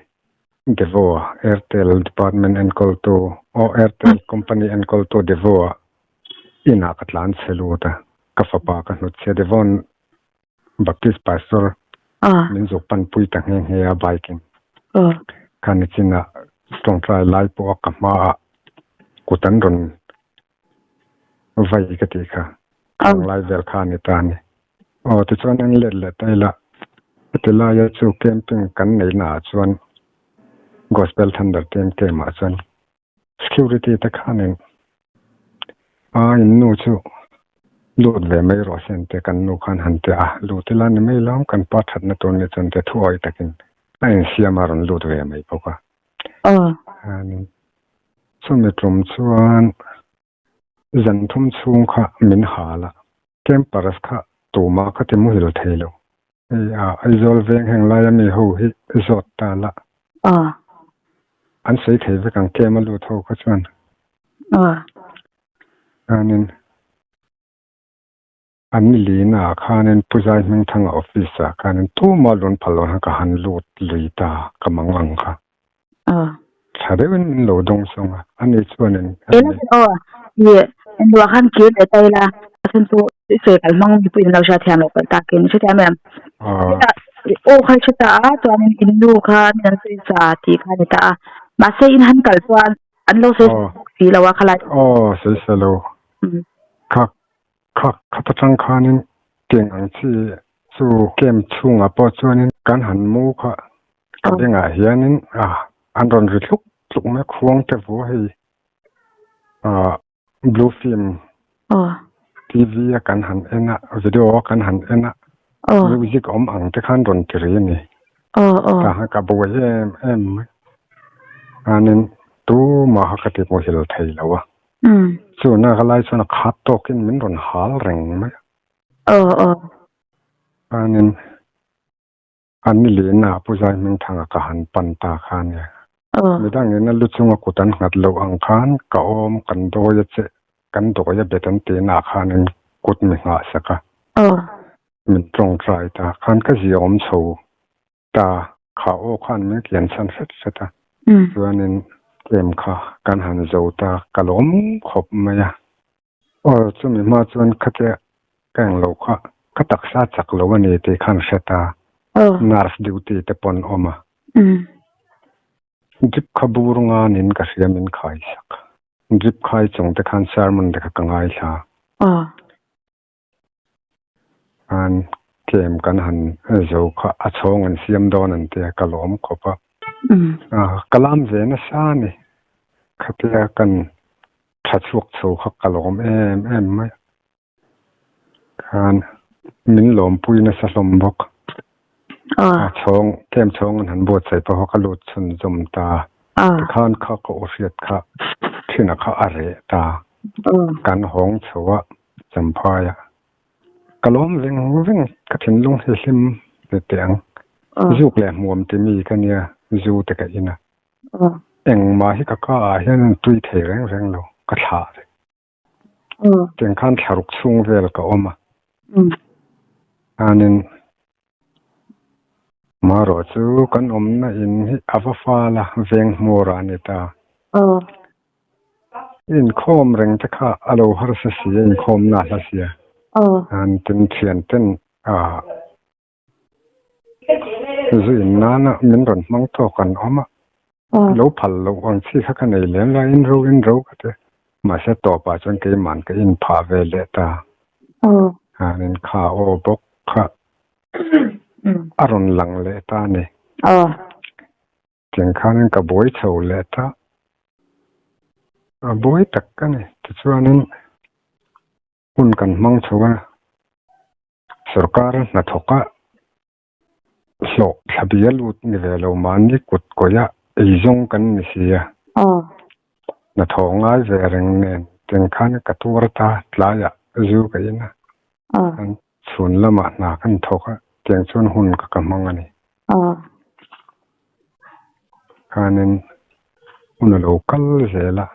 Devo a Airtel department enkawltu aw Airtel company enkawltu Devo a inah ka tlan chhe lut a ka fapa ka hnutchhia Devo'n Baptist Pastor min zuk panpui ta nghe nghe a bike in. Kha nichinah tawngtai lai pawh a ka hmaah kut an rawn vai ka tih kha. Khang lai vel kha a ni ta a ni. Aw tichuan an let leh ta ila heti laia chu camping kan neihna ah chuan Gospel Thunder team camp ah chuan Security te khanin a in nu chu lut ve mai rawh se ante kan nu khan han ti a, lut ila ni mai lo kan pa thatna tur ni chuan te thu awih takin a insiam a rawn lut ve mai bawk a. Chumi tum chuan zan thum chhung kha min hal a, campers kha tumah ka ti muhil thei lo. Hei a Aizawl veng heng laia mi ho hi zawt ta la. An sawi thei vek ang camp a lut ho kha chuan. Chuanin an lin ah khanin Pu Zai Hmingthanga office ah khanin tumah lun phal lo ka han lut lui ta ka mang ang kha. Tha deuhin min lo dawng sawng a, ani chuanin a ni. Aw, i engduah khan kir leh ta ila, a chhan chu i sawi kal hmang mipui in lo hria thiam loh palh takin i hrethiam em? Chutah i aw kha i hre ta a, chuanin in nu kha min an sawi sa tih kha a ni ta a, mahse in han kal chuan an lo sawi sa bawk si lo a khalai. Aw, sawi sa lo. Kha kha khat atang khanin tiang ang chi chu camp chhungah pawh chuanin kan han mu kha Ka bengah hianin an rawn ri tluk tluk mai a, khuang te vua hei blue film TV a kan han en a, video a kan han en a, music awm ang te khan rawn ti ri a ni. Tah khan ka buai em em mai. Chuanin tumah kha ka ti muhil thei lo a. Chuna ka lai chuan a khat tawkin min rawn hal reng mai a. Chuanin A ni lehna Pu Zai Hmingthanga ka han pan ta kha a nia. Midangin a lu chunga kut an nghat loh ang khan ka awm kan dawi a che, kan dawi a bet an tihnaah khanin kut mi nghah sak a. Min tawngtai ta khan ka ziaawm chho ta kha aw khan min kian chhan hret hret a. Chuanin tlem kha kan han zo ta ka lawm khawp mai a. Aw chumi hma chuan khatia ka eng lo kha ka taksa chak lo a ni tih khan hre ta nurse duty te pawn awm a. Drip kha bur nganin ka hria min khai sak. Drip khai chung te khan sermon te kha ka ngaithla. Aw. Khan kem kan han zo kha a chhawng an siam dawn an tia ka lawm khawp a. Ka lam ve nasa a ni. Khatia kan tha chhuak chho kha ka lawm em em mai a. Khan min lawmpui nasa hlawm bawk. A chhawng kem chhawng an han buatsaih pawh kha ka lut chhunzawm ta. Tikhan kha ka aw hriat kha thin a kha a reh ta. Kan hawng chho a Champhai a. Ka lawm veng veng ka thinlung hi hlim ni teh ang. Zuk leh hmuam ti mi ka nia zu te ka in a. Engmah hi ka ka ah hian an tui thei reng reng lo ka thlah vek. Tiang khan thlaruk chhung vel ka awm a. Khanin marawh chu kan awmna in hi a va fal a veng hmawr ah a ni ta. Inkhawm reng te kha a lo harsa si a, inkhawmna a hla si a. An tin thian ten ah zu in nana min rawn hmang tawk an awm a. Lo phal loh ang chi kha ka nei lem lo a, in ro in ro ka ti. Mahse tawpah chuan keiman ka in phah ve leh ta. An in kha aw bawk kha a rawn lang leh ta a ni. Tiang khanin ka buai chho leh ta. A buai tak ka ni. Tichuanin hun kan hmang chho a, sorkar hnathawka hlawh thla bia lut ni ve lo mahni kut kawih a eizawng kan ni si a. Hnathawh ngai ve reng nen tiang khan ka tuar ta tlaiah zu ka in a. Chhun lamah hna kan thawk a, tiang chuan hun ka ka hmang a ni. Khanin hun a lo kal zel a,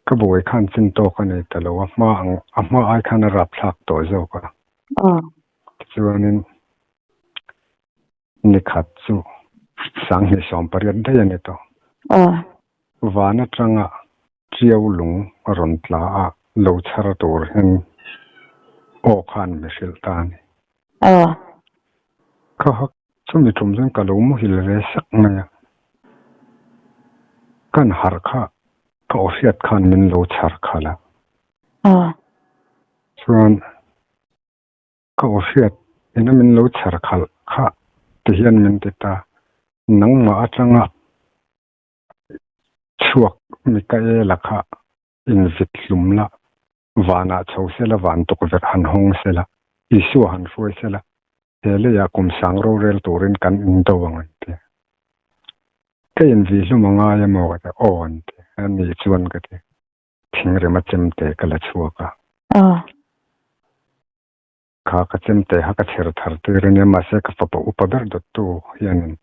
ka buai khan chin tawk a nei ta lo a, hma ang a hma ai khan a rapthlak tawh zawk a. Tichuanin nikhat chu 2018 daih a ni tawh. Van atanga Chiau lung a rawn tla a, lo chhar tur hian aw khan mi hrilh ta a ni. Ka hak chumi tum chuan ka lo muhil ve sak mai a, kan harh kha ka aw hriat khan min lo chhar khalh a. Chuan ka aw hriat ina min lo chhar khalh kha ti hian min ti ta, nangmah atanga Chhuak Mikaela kha invit hlum la, vanah chho sela van tukverh han hawng sela, Isua han hruai sela, he leiah kum sang rorel turin kan indo ang an ti. Ka invih hlum a ngai a maw ka ti, aw an ti, a ni chuan ka ti, thingrem a chemte ka la chhuak a. Kha ka chemte kha ka chher thar tir a nia, mahse ka fapa upa ber dawttu hianin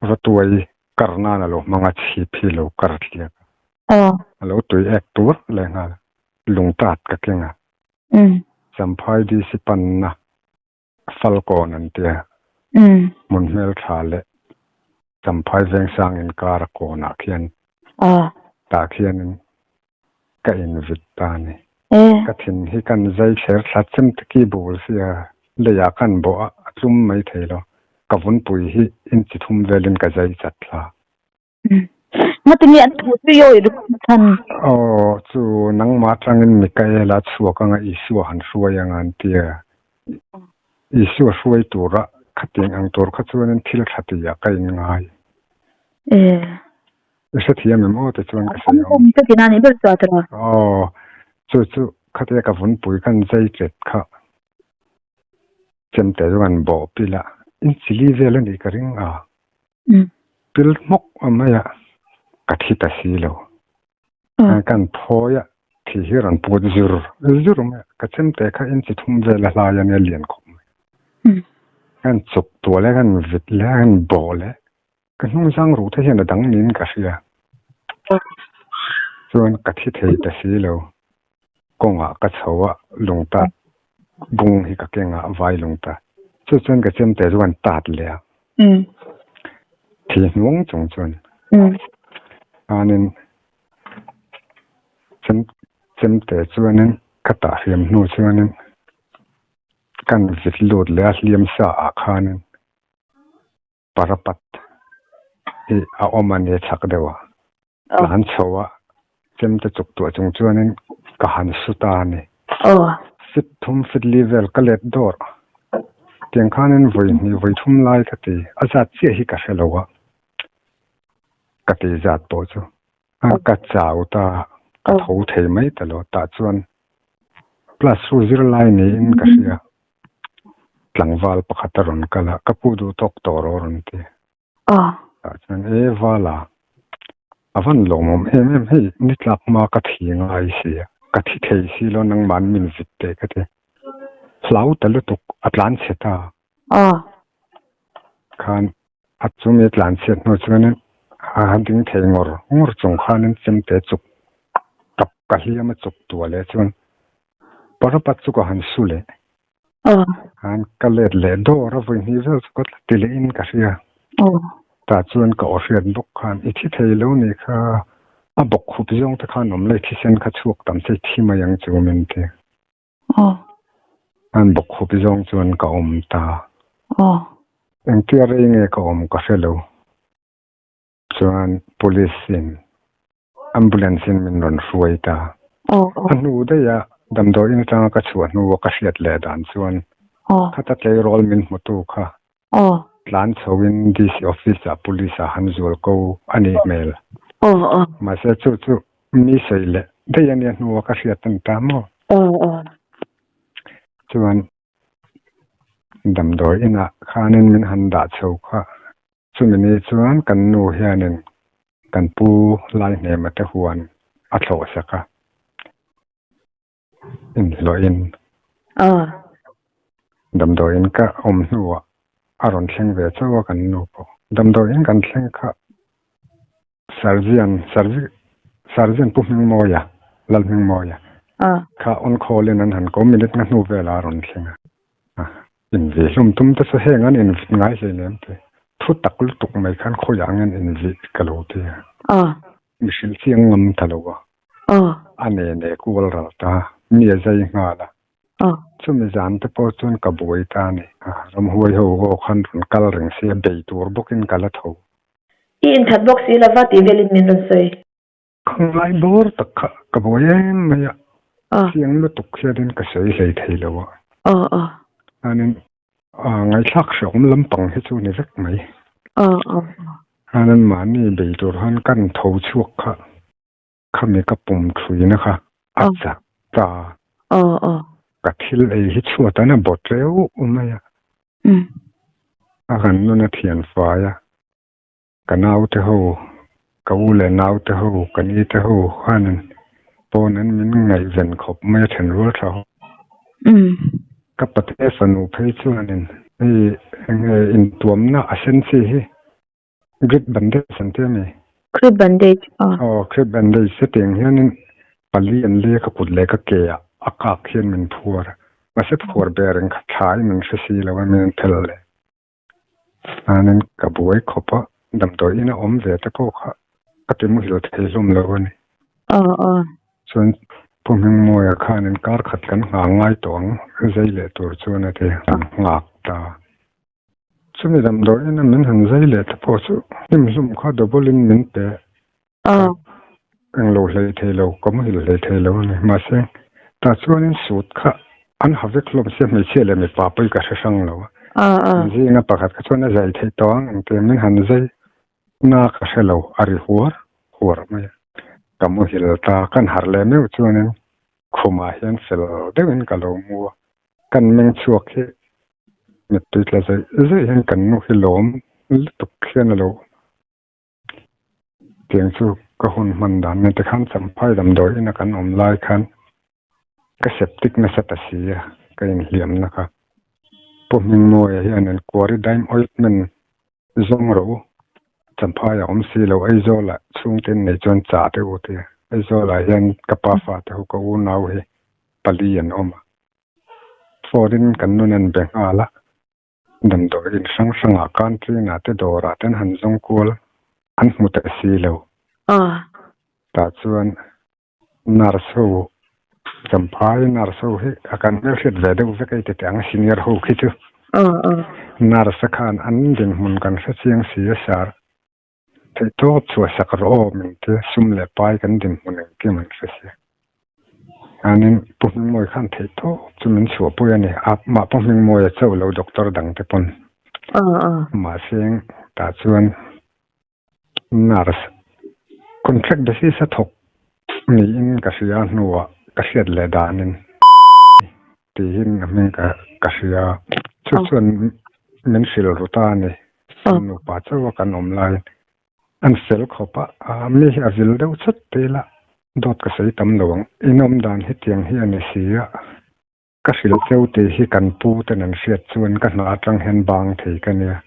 Vatuai kar nan a lo hmang a, chhip hi lo kar tliak a, a lo tui ek tur lehnghal lungtat ka keng a, Champhai DC panna Falkawn an tia, hmun hmeltha leh Champhai Vengsang inkar a kawnah khian tah khianin ka invit ta a ni. Ka thin hi kan zai thler thla chem te ki bul sia leiah khan bawh a, a tlum mai thei lo. Ka vunpui hi inchi thum velin ka zai chat thla. Ngatinge an thu chu yawi ringawt na chhan? Aw, chu nangmah atangin Mikaela chhuak anga Isua han hruai anga an ti a. Isua hruai tura khatiang ang tur kha chuanin thil tha tihah ka inngai. I hrethiam em aw tichuan ka sawi awm. Aw, chu chu khatia ka vunpui khan zai chet kha chemte chu kan bawh pil a, in chili vel a nih ka ring a, pil hmawk a mai a, ka thi ta si lo. Kan phawi a, thi hi rawn put zur zur mai a, ka chemte kha in chi thum vel a hlai a nia lian khawp mai. Kan chuk tual e, kan vit leh a, kan bawh leh. Ka hnungzang ruh te hian a dang niin ka hria. Chuan ka thi thei ta si lo. Kawngah ka chho a, lung tat bung hi ka keng a, vai lung tat. Chu chuan ka chemte chu kan tat leh a. Thi hnuang chung chuan. Chuanin chem chemte chuanin ka tah hliam hnu chuanin kan vit lut leh a hliam sa ah khanin Parapat hi a awm a ni chak deuh a, ka han chho a, chemte chuk tuah chung chuanin ka han su ta a ni. Aw. Fit thum fit li vel ka let dawr. Tiang khanin vawi hnih vawi thum lai ka ti. A zat chiah hi ka hre lo a. Ka ti zat pawh chu. Ka chau ta, ka tho thei mai ta lo. Tah chuan class ru zirlai niin ka hria. Tlangval pakhat a rawn kal a, ka pu duh tawk tawh rawh a rawn ti. Tah chuan e vala, a van lawmawm em em hei ni tlak hma ka thi ngai si a, ka thi thei si lo nangmah an min vit teh ka ti. Hlau ta lutuk a tlan chhe ta. Khan a chumi a tlan chhiat hnu chuanin a ding thei ngawr ngawr chung khanin chemte chuk tap ka hliam a chuk tuah leh chuan Parapat chu ka han su leh. Khan ka let leh dawr a vawi hnih vel chu ka tla ti leh in ka hria. Tah chuan ka aw hriat bawk khan i thi thei lo ni kha a bawk khup zawng te khan awm leh thisen kha chhuak tam se i thi mai ang chu min ti. Khan bawk khup zawng chuan ka awm ta. Engtia rei nge ka awm ka hre lo. Chuan police in ambulance in min rawn hruai ta. A hnu daih a damdawiin atanga ka chhuah hnu a ka hriat leh dan chuan khata tleirawl min hmutu kha tlan chho in DC office ah police ah han zual ko a nih hmel. Mahse chu chu mi sawi leh daih a nia hnu a ka hriat a ni ta maw? Chuan damdawiin ah khanin min han dah chho kha Chumi ni chuan kan nu hianin kan pu Laihnema te huan a thlawh sak a, inhlawhin damdawiin ka awm hnuah a rawn thleng ve chauh a kan nu pawh. Damdawiin kan thleng kha Sarzian, Sarzi, Sarzian Pu Hmingmawia, Lalhmingmawia kha on call in an han ko minute nga hnu velah a rawn thleng a. Invi hlum tum te chu heng an invit ngai hlei lem te. Thu tak lutuk mai khan khawiah ang in invi ka lo ti a. Mi hrilh chiang ngam ta lo a. A ne ne kual ral ta, mi a zai nghal a. Chumi zan te pawh chuan ka buai ta a ni. Ramhuai ho aw khan rawn kal reng sia bei tur bawkin ka la tho. I inthat bawk si lova tih velin min rawn sawi. Khanglai bawr tak kha ka buai em mai a, chiang lutuk hianin ka sawi hlei thei lo a. Chuanin ngaihthlak hrehawm lampang hi chu ni vek mai. Chuanin mahni bei tur khan kan tho chhuak kha khami ka pum thuina kha a chak ta. Ka thil ei hi chhuat an a bawt reuh mai a. A kan nun a thian fai a. Ka naute ho, ka u leh naute ho, ka ni te ho khanin pawn an min ngaihven khawp mai a then rual tha ho. Ka pate fanu phei chuanin hei enge intuamna a sen chi hi grip bandage an ti a mi? Grip bandage aw. Aw grip bandage hetiang hianin pali an lek a kut leh ka ke ah a kak hian min phuar a, mahse phuar ber eng kha thlai min hre si lo a min phel leh. Chuanin ka buai khawp a, damdawi ina awm ve te pawh kha ka ti muhil thei hlawm lo a ni. Chuan Pu Hmingmawia khanin kar khat kan nghah ngai tawh ang zai leh tur chuan a ti kan nghak ta. Chumi damdawi ina min han zai leh te pawh chu hnim hlum kha double in min pe Englo hlei thei lo, ka muhil hlei thei lo a ni. Mahse, tah chuanin suit kha an ha vek hlawm sia, hmeichhia leh mipa pawh hi ka hre hrang lo a. Zinga pakhat kha chuan a zai theih tawh ang engtia min han zai na ka hre lo, a ri huar huar mai a. Ka muhil ta, kan harh leh meuh chuanin khumah hian fel deuhin ka lo mu a, kan meng chhuak hi mittui tla zaih zaih hian kan nu hi lawm lutuk hian a lo Tiang chu ka hun hman dan nen tikhan Champhai damdawi ina kan awm lai khan ka septic nasa ta si a, ka inhliamna kha. Pu Hmingmawia hian in Quarry Dime Ointment zawng rawh u, Champhai a awm si lo, Aizawl ah chhungte in nei chuan chah teh u tia. Aizawl ah hian ka pa fate ho ka unau hi pali an awm a, phone in kan nun an be nghal a. Damdawi in hrang hrangah canteen ah te dawrah ten han zawng kual an hmu ta si lo. Tah chuan nurse ho Champhai nurse ho hi a kan hmelhriat ve deuh vek ei tete ang senior ho khi chu. Nurse a khan an dinhmun kan hre chiang si a sar. Theihtawp chhuah sak rawh aw min ti sum leh pai kan dinhmun engkim an hre si. Chuanin Pu Hmingmawia khan theih tawp chu min chhuahpui a ni. A mah Pu Hmingmawia chauh lo doctor dang te pawn. Mahse tah chuan nurse contract basis a thawk niin ka hria hnuah ka hriat leh danin tiin a hming ka ka hria. Chu chuan min hrilh ru ta a ni. Nupa chauha kan awm laiin An fel khawp a, a mi hi a vil deuh chut te ila dawt ka sawi tam lo ang. In awm dan hetiang hi a ni si a, ka hrilh cheu tih hi kan pu ten an hriat chuan ka hna atang hian bang thei ka nia.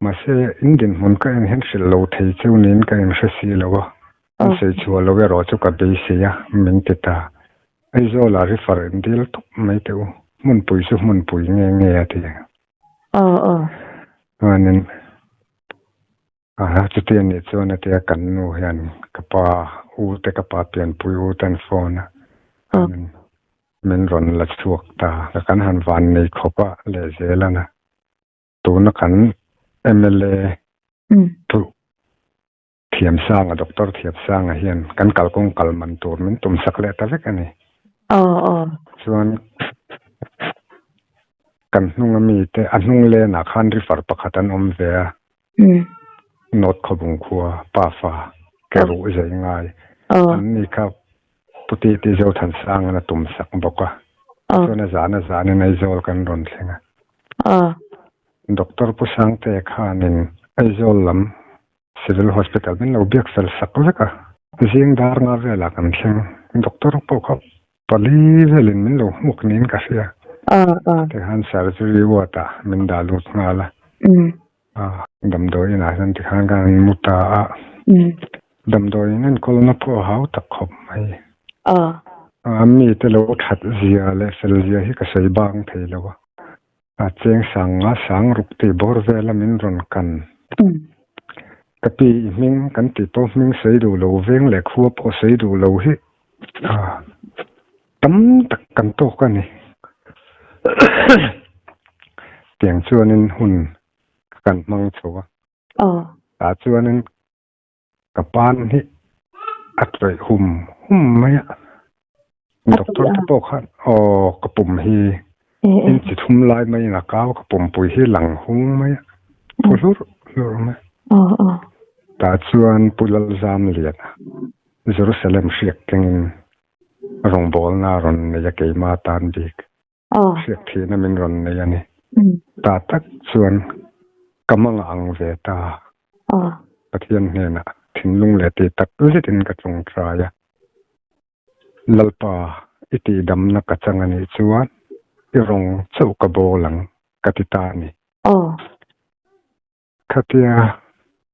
Mahse, in dinhmun ka en hian hrilh lo thei cheu niin ka inhre si lo a, an sawi chhuah lo erawh chu ka beisei a, min ti ta. Aizawlah refer in dil tawp mai teh u, hmunpui chu hmunpui nge nge a ti. Chuanin a chuti a nih chuan a tia kan nu hian ka pa u te ka pa pianpui u ten phone a min rawn la chhuak ta kan han van nei khawp a leh zel a na tuna kan mla thu Thiamsanga, Doctor Thiamsanga hian kan kalkawng kal man tur min tum sak leh ta vek a ni. Chuan kan hnunga mite, a hnung lenah khan river pakhat an awm ve a, North Khawbung khua, Pafa, ke ruh zei ngai. An ni kha Pu Titi Zothansanga a tum sak bawk a. Chuan a zan a zanin Aizawl kan rawn thleng a. Doctor Pu Sangte khanin Aizawl lam Civil Hospital min lo biak fel sak vek a. Zing dar nga velah kan thleng. Doctor pawh kha pali velin min lo hmuk niin ka hria. Tikhan surgery ward ah min dah lut nghal a. Damdawi inah hian tikhan ka han mu ta a. Damdawi in enkawlna pawh a hau tak khawp mai. Mite lo that zia leh fel zia hi ka sawi bang thei lo a. A cheng sang nga sang ruk tih bawr vela min rawn kan. Ka pi i hming kan tih pawh hming sawi duh lo veng leh khua pawh sawi duh lo hi tam tak kan tawk a ni. Tiang chuanin hun kan hmang chho a. Tah chuanin Ka pan hi a tawih hum hum mai a, doctor te pawh khan aw ka pum hi inchi thum lai maiin a kau ka pumpui hi lang hung mai a, phu hlurh hlurh mai. Tah chuan Pu Lalzamliana Jerusalem hriak kengin rawngbawlna a rawn nei a keima tan bik. Hriat thihna min rawn nei a ni. Ta tak chuan ka manga ang ve ta. Pathian hnenah thinlung leh tih tak zetin ka tawngtai a. Lalpa, i tihdamna ka chang a nih chuan i rawng chauh ka bawl ang ka ti ta a ni. Khatia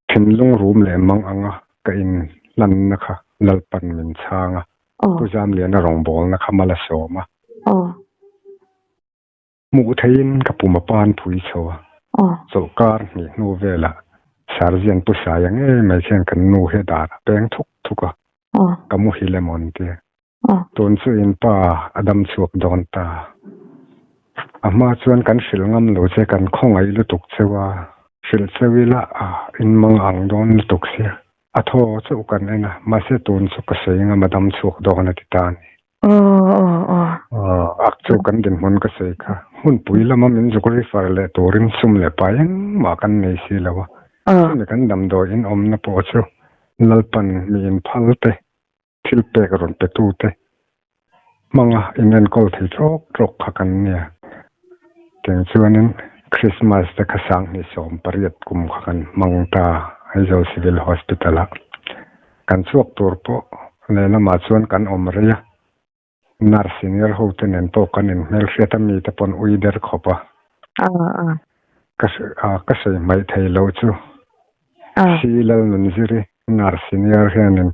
thinlung rum leh mang anga ka inhlanna kha Lalpan min chhang a, Pu Zamliana rawngbawlna kha mal a sawm a. Hmuh theihin ka pum a pan phui chho a, chawlhkar hnih hnu velah Sarzian Pu Saia ngei mai khian kan nu hi a dar a peng thuk thuk a, ka muhil emaw an ti. Tun chu in pa a dam chhuak dawn ta. A hma chuan kan hrilh ngam lo che, kan khawngaih lutuk cheu a, hrilh cheu ila in mang ang dawn lutuk sia. A thaw chauh kan en a, mahse tun chu ka sawi ngam a dam chhuak dawn a ti ta a ni. Ak chu kan dinhmun ka sawi kha. Hmunpui lama min zuk refer leh turin sum leh pai engmah kan nei si lo a. Chumi kan damdawi in awmna pawh chu Lalpan mi inphal te Thil pek rawn pe tute hmanga inenkawl thei tawk tawk kha kan nia. Tiang chuanin Christmas te kha sanghnih 18 kum kha kan hmang ta Aizawl Civil Hospital ah. Kan chhuak tur pawh lehlamah chuan kan awm rei a, nurse senior ho te nen pawh kan inhmelhriat a mite pawn ui der khawp a. Ka ka sawi hmaih thei loh chu Si Lalnunziri nurse senior hianin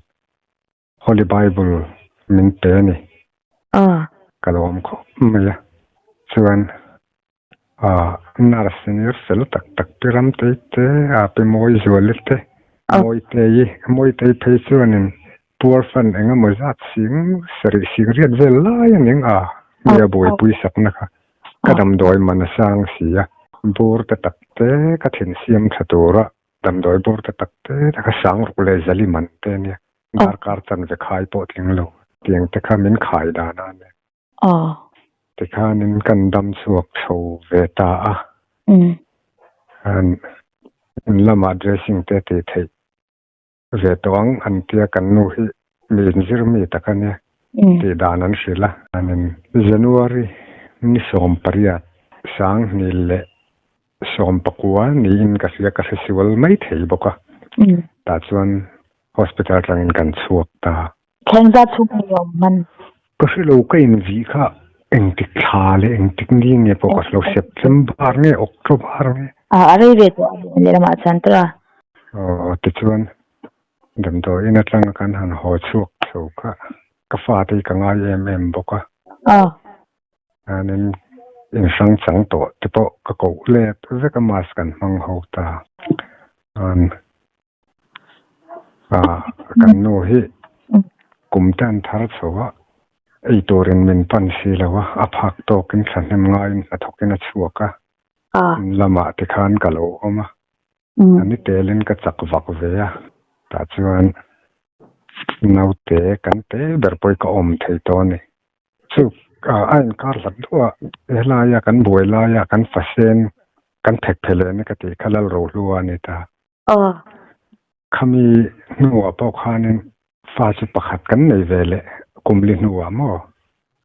Holy Bible min pe a ni. Ka lo awm khawp mai a. Chuan nurse senior fel tak tak pi Ramtei te, pi Mawizuali te, Mawitei, Mawitei phei chuanin Poor Fund eng emaw zat sing sarih sing riat vel lai a ning a, mi a buaipui sakna kha ka damdawi man a sang si a. Bur te tak te ka thin siam tha tura Damdawi bur te tak te te kha sang ruk leh zali man te ania. Darkar chanve khai pawh tling lo. Tiang te kha min khai dan a ni. Aw. Tikhanin kan dam chhuak chho ve ta a. Khan in lamah dressing te tih theih ve tawh ang an tia kan nu hi mi inzir mi tak a nia tih dan an hrilh a. Khanin January ni 18 2019 niin ka hria ka hresual mai thei bawk a. Tah chuan hospital atangin kan chhuak ta. Thleng zat chhung nge awm hman? Ka hre lo, ka invih kha engtik thla leh engtik ni nge pawh ka hre lo, September nge October nge? A, a rei ve tawh a leh lehlamah chuan tawh a. Aw, tichuan damdawiin atanga kan han haw chhuak chho kha ka fate hi ka ngai em em bawk a. Aw. Chuanin inhrang chang tawh te pawh ka koh let vek a mask kan hmang ho ta. Chuan Kan nu hi kum te an thar chho a, ei turin min pan si lo a, a phak tawkin thahnem ngaiin hnathawkin a chhuak a, in lamah te khan ka lo awm a, a ni telin ka chak vak ve a, tah chuan naute kan te ber pawh hi ka awm thei tawh a ni. Chu a inkar hlat deuh a, helaia kan buai laia kan fasen kan phek phe leh na ka tih kha Lalrohlua a ni ta. Aw. Khami hnuah pawh khanin fa chu pakhat kan nei ve leh kum li hnuah maw?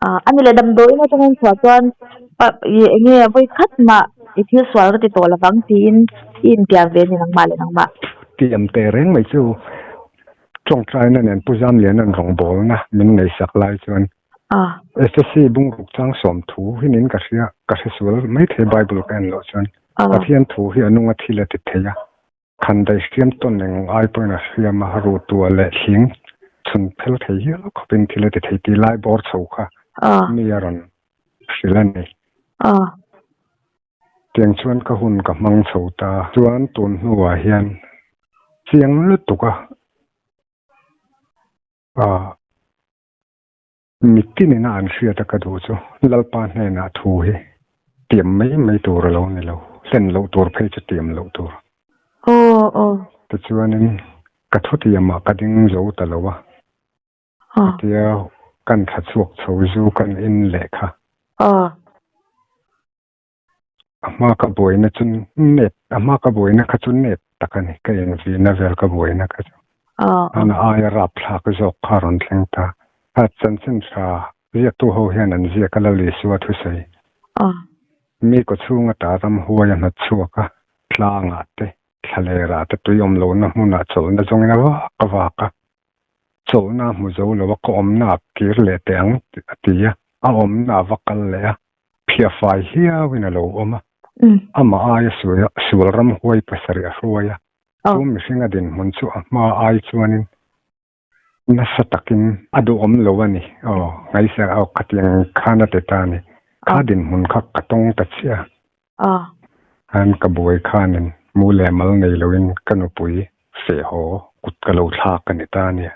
A, a ni leh damdawiin atangin chhuah chuan i eng nge vawi khat mah i thil sual ka ti tawh lovang tiin i intiam ve a ni nangmah leh nangmah. Tiam teh reng mai chu tawngtaina nen Pu Zamliana'n rawngbawlna min neihsak lai chuan SSC bungruk chang 10 hi nin ka hria, ka hre sual mai thei Bible ka en loh chuan Pathian thu hi a nunga thil a ti thei a, khan daih hriam tawn eng ai pawhin a hriam a, ru tua leh thling chhun phel thei hial khawpin thil a ti thei tih lai bawr chho kha mi a rawn hrilh a ni. Tiang chuan ka hun ka hmang chho ta. Chuan tun hnuah hian chiang lutuk a. Mitin ina an hriat a ka duh chu Lalpa hnenah thu hi tiam mai mai tur a lo ni lo, hlen loh tur phei chu tiam loh tur. Aw aw. Tichuanin ka thu tiamah ka ding zo ta lo a, ka tia kan thla chhuak chho zu kan in leh kha. Aw. A hma ka buaina chu nep, a hma ka buaina kha chu nep tak a ni, ka invihna vel ka buaina kha chu. An aia rapthlak zawk kha a rawn thleng ta. A chanchin tha ziaktu ho hian an ziak a Lal Isua thusawi. Mi kawchhung ata ramhuai a hnawt chhuak a, tlangah te, thlalerah te tui awm lohna hmunah chawlhna zawngin a vak a vak a. Chawlhna a hmu zo lo a, ka awmna a kir leh teh ang a ti a, a awmna a va kal leh a. Phiah fai hiauin a lo awm a, amah aia sual ramhuai pasarih a hruai a, chu mihringa dinhmun chu a hma ai chuanin nasa takin a duhawm lo a ni. Aw, ngaihsel aw khatiang khan a ti ta a ni. Kha dinhmun kha ka tawng ta chiah a, khan ka buai khanin mu leh mal nei loin ka nupui feh haw kut ka lo thlak a ni ta a nia.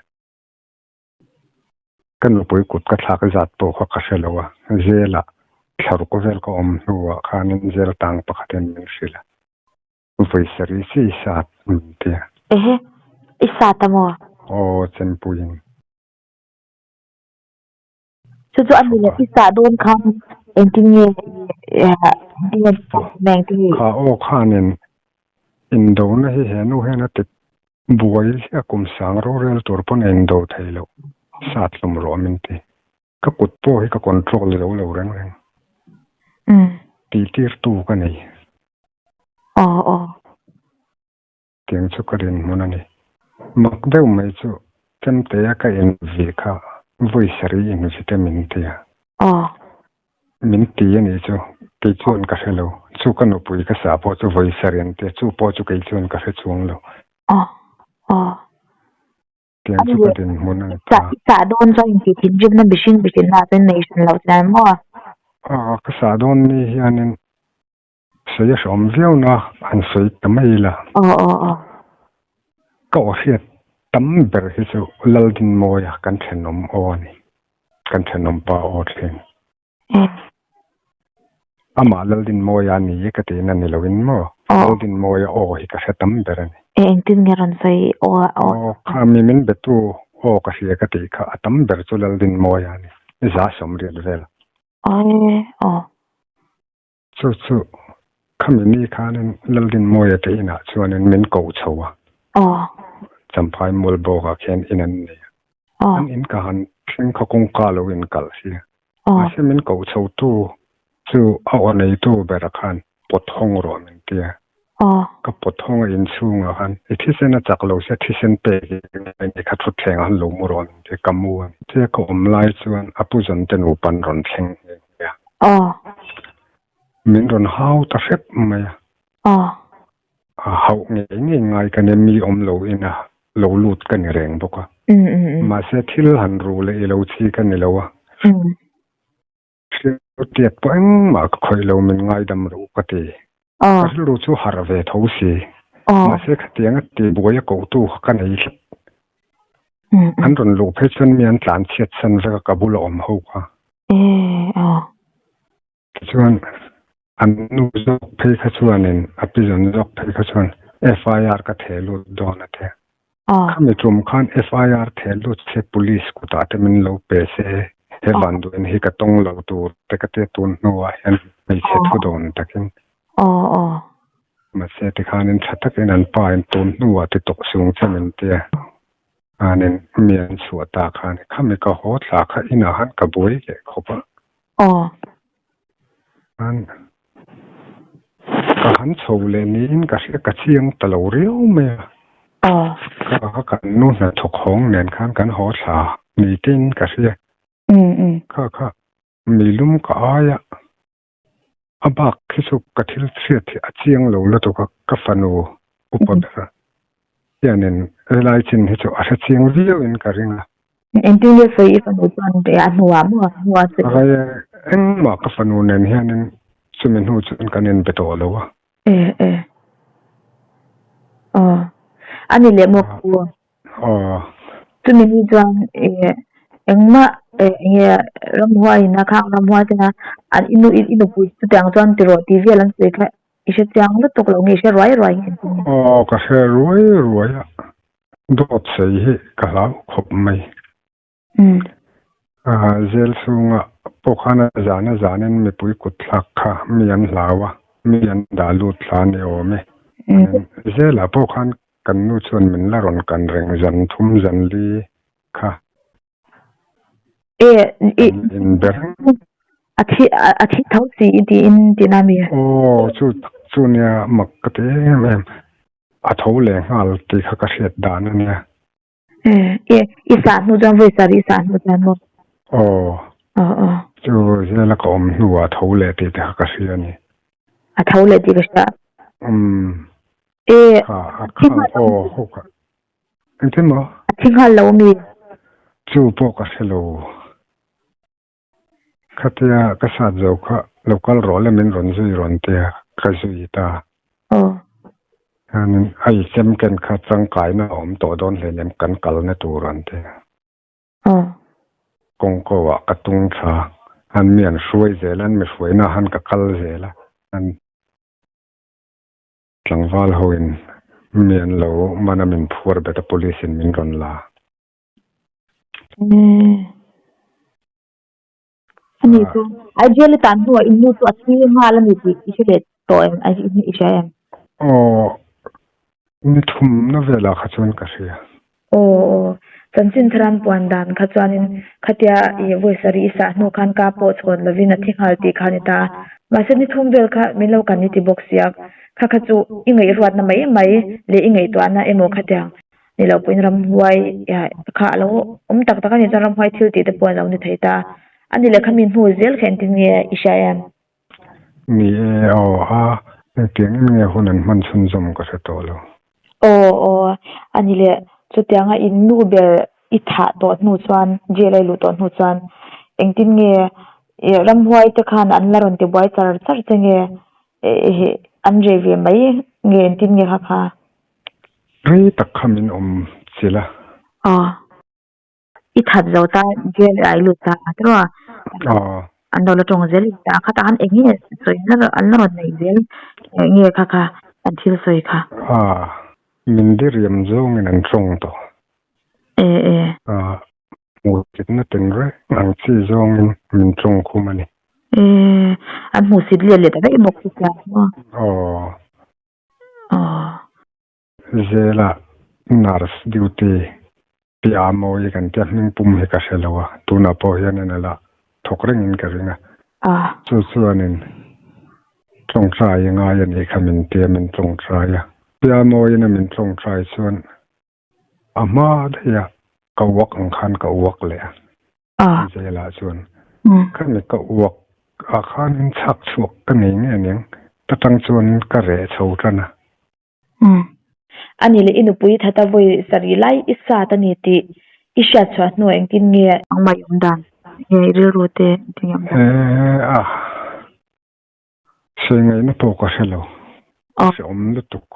Ka nupui kut ka thlak zat pawh kha ka hre lo a, Zelah thlaruk vel ka awm hnuah khanin zel tang pakhatin min hrilh a, vawi sarih chi i sat min ti a. Ehe, i sat a maw? Aw, Chempuiin. Chu chu a ni leh, i sah dawn khan engtin nge i, engtin nge engtin nge? Kha aw khanin indona hi he nu hian a ti Buai a kum sang rorel tur pawn a indo thei loh sat hlawm rawh min ti. Ka kut pawh hi ka control zo lo reng reng. Tih tir tu ka nei. Aw aw. Tiang chu ka rinhmun a ni. Mak deuh mai chu chemtea ka invih kha vawi sarih invih te min ti a. Aw. Min ti a nih chu, kei chuan ka hre lo. Chu ka nupui ka sa pawh chu vawi sarih an ti a, chu pawh chu kei chuan ka hre chuang lo. Aw, aw. Tiang chu ka dinhmun a ni ta. I sah dawn chuan intih thinrimna mihring mihrinna ah chuan nei hran loh chian maw? Aw, ka sah dawn ni hianin sawi a hreawm viau na han sawi ta mai ila. Aw, aw, aw. Ka aw hriat tam ber hi chu Laldinmawia kan thenawm aw a ni. Kan thenawm pa aw thin. Amah Laldinmawia a ni ka tihna ni loin maw? Laldinmawia aw hi ka hre tam ber a ni. Engtin nge rawn sawi aw? Aw, kha mi min betu. Aw ka hria ka tih kha a tam ber chu Laldinmawia a ni, 80% vel. Aw aw. Chu chu khami ni khanin Laldinmawia te inah chuanin min ko chho a. Aw. Champhai Mualbawkah khian in an nei a. Aw. An in ka han thleng kha kawngka lo inkalh si a. Aw. Mahse min ko chho tu chu a aw neitu bera khan pawt hawng rawh min ti a. Aw. Ka pawt hawng a inchhungah khan i thisen a chak lo sia thisen pek i ngai ni kha thutthleng ah han lo mu rawh min ti a, ka mu a ni. Tia ka awm lai chuan a pu zawn te nupa an rawn thleng nghe nghe a. Aw. Min rawn hau ta hrep mai a. Aw. A hauh ngei ngei ngai ka nia mi awm lo in a lo lut ka ni reng bawk a. Mahse thil han ru leh i lo chi ka ni lo a. Hrilru tiat pawh engmah ka khawih lo min ngaidam ru ka ti. Ka rilru chu harh ve tho si. Mahse khatianga tibuai a kohtu kha ka nei tlat. An rawn luh phei chuan mi an tlan chhiat san vek a ka bula awm ho kha. Tichuan an nu zawk phei kha chuanin a pi zawn zawk phei kha chuan FIR ka theh lut dawn a ti. Khami tum khan FIR theh lut se police kutah te min lo pe se he vanduain hi ka tawng lo tur te ka tia tun hnuah hian hmeichhe thu dawn takin. Mahse tikhanin tha takin an pa in tun hnuah ti tawh sung che min tia. Khanin mi an chhuah ta khan khami ka haw thla kha inah khan ka buai leh khawp a. Khan ka han chho leh niin ka hria ka chiang ta lo riau mai a. Ka kha kan nu hnathawk hawng nen khan kan haw thla ni tein ka hria. Kha kha milum ka aia a bak khi chu ka thil chhiat hi a chiang lo lutuk a ka fanu upa ber a hianin helai chin hi chu a hre chiang viau in ka ring a. Engtin nge sawi i fanu chuan a hnuah maw a hnuah sawi? Rei engmah ka fanu nen hianin chumi hnu chuan kan inbe tawh lo a. E e. Aw. A ni leh maw pu? Aw. Chumi ni chuan e engmah e enge ramhuai in a khang ramhuai tena an i nu i nupui chutiang chuan ti rawh tih vel an sawi kha i hre chiang lutuk lo nge i hre ruai ruai nge engtin nge? Aw ka hre ruai ruai a. Dawt sawi hi ka hlau khawp mai. Zel chhunga pawh khan a zan a zanin mipui kut thlak kha mi an hlau a, mi an dah lut thla ni awm e. Zelah pawh khan kan nu chuan min la rawn kan reng zan thum zan li kha kan inbe reng. A thi a thi tho si i tiin tihna mi? Aw chu tak chu nia mak ka ti em em. A tho leh nghal tih kha ka hriat dan a nia. E, i sah hnu chuan vawi sarih i sah hnu chuan maw? Aw. Aw aw. Chu zela ka awm hnuah a tho leh tih te kha ka hria a ni. A tho leh tih ka hria. Umm. E. Kha a kha aw ho kha. Engtin maw? A thi nghal lo mi? Chu pawh ka hre lo. Khatia ka sat zo kha lo kal rawh le min rawn zui rawn tia ka zui ta. Aw. Hianin a i chem ken kha changkaina a awm tawh dawn hleinem kan kalna tur an ti. Aw. Kawngko ah ka tung thla an mi an hruai zel a an mi hruaina ah han ka kal zel a an tlangval ho in mi an lo man a min phuar bet a police in min rawn la. Ani chu Ideal i tan hnuah in nu chu a thi nghal a ni tih i hre leh tawh em i hria em? Aw ni thumna velah kha chuan ka hria. Aw aw chanchin tharan puan dan kha chuanin khatia i vawi sarih i sah hnu khan ka pawh chhawn lovin a thi nghal tih kha a ni ta a. Mahse ni thum vel kha min lo kan i ti bawk sia kha kha chu i ngaihruatna mai mai leh i ngaihtuahna emaw khatiang Ni lo pawhin ramhuai kha a lo awm tak tak a nih chuan ramhuai thil tih te pawh an lo ni thei ta. A ni leh kha mi hnu zel kha engtin nge i hria em? Ni e, aw a, engtiang in nge hun an hman chhunzawm ka hre tawh lo. Aw aw, a ni leh chutianga in nu ber i thah tawh hnu chuan, jail a i luh tawh hnu chuan engtin nge ramhuai te khan an la rawn tibuai char char che nge an rei ve mai nge engtin nge kha kha? Rei tak kha min awm chilh a. Aw. I that zo ta jail ah i lut ta a tiraw a? Aw. An lo la tawng zel in ta khatah khan eng nge sawi na an la rawn nei zel eng nge kha kha an thil sawi kha? Aw. Min diriam zawngin an tawng tawh. E e. Ah, hmuhsitna tinreng ang chi zawngin min tawng khum a ni. E, an hmuhsit let leh ta daih bawk chu sia maw? Aw. Aw. Zela nurse duty pi a mawi kan tia hming pum hi ka hre lo a, tunah pawh hian en ala thawk rengin ka ring a. Ah. Chu chuanin tawngtai ngai a nih kha min tia min tawngtai a. Pi a mawiin a min tawngtai chuan a hma daih a ka uak ang khan ka uak leh a. Ah. Zela chuan khami ka uak ah khanin chhak chhuak ka nei nge aniang ta tang chuan ka reh chho tan a. A ni leh i nupui that a vawi sarih lai i sat a ni tih i hriat chhuah hnuah engtin nge angmah i awm dan nge i rilru te engtin nge awm dan? Eh a sawi ngaihna pawh ka hre lo hreawm lutuk.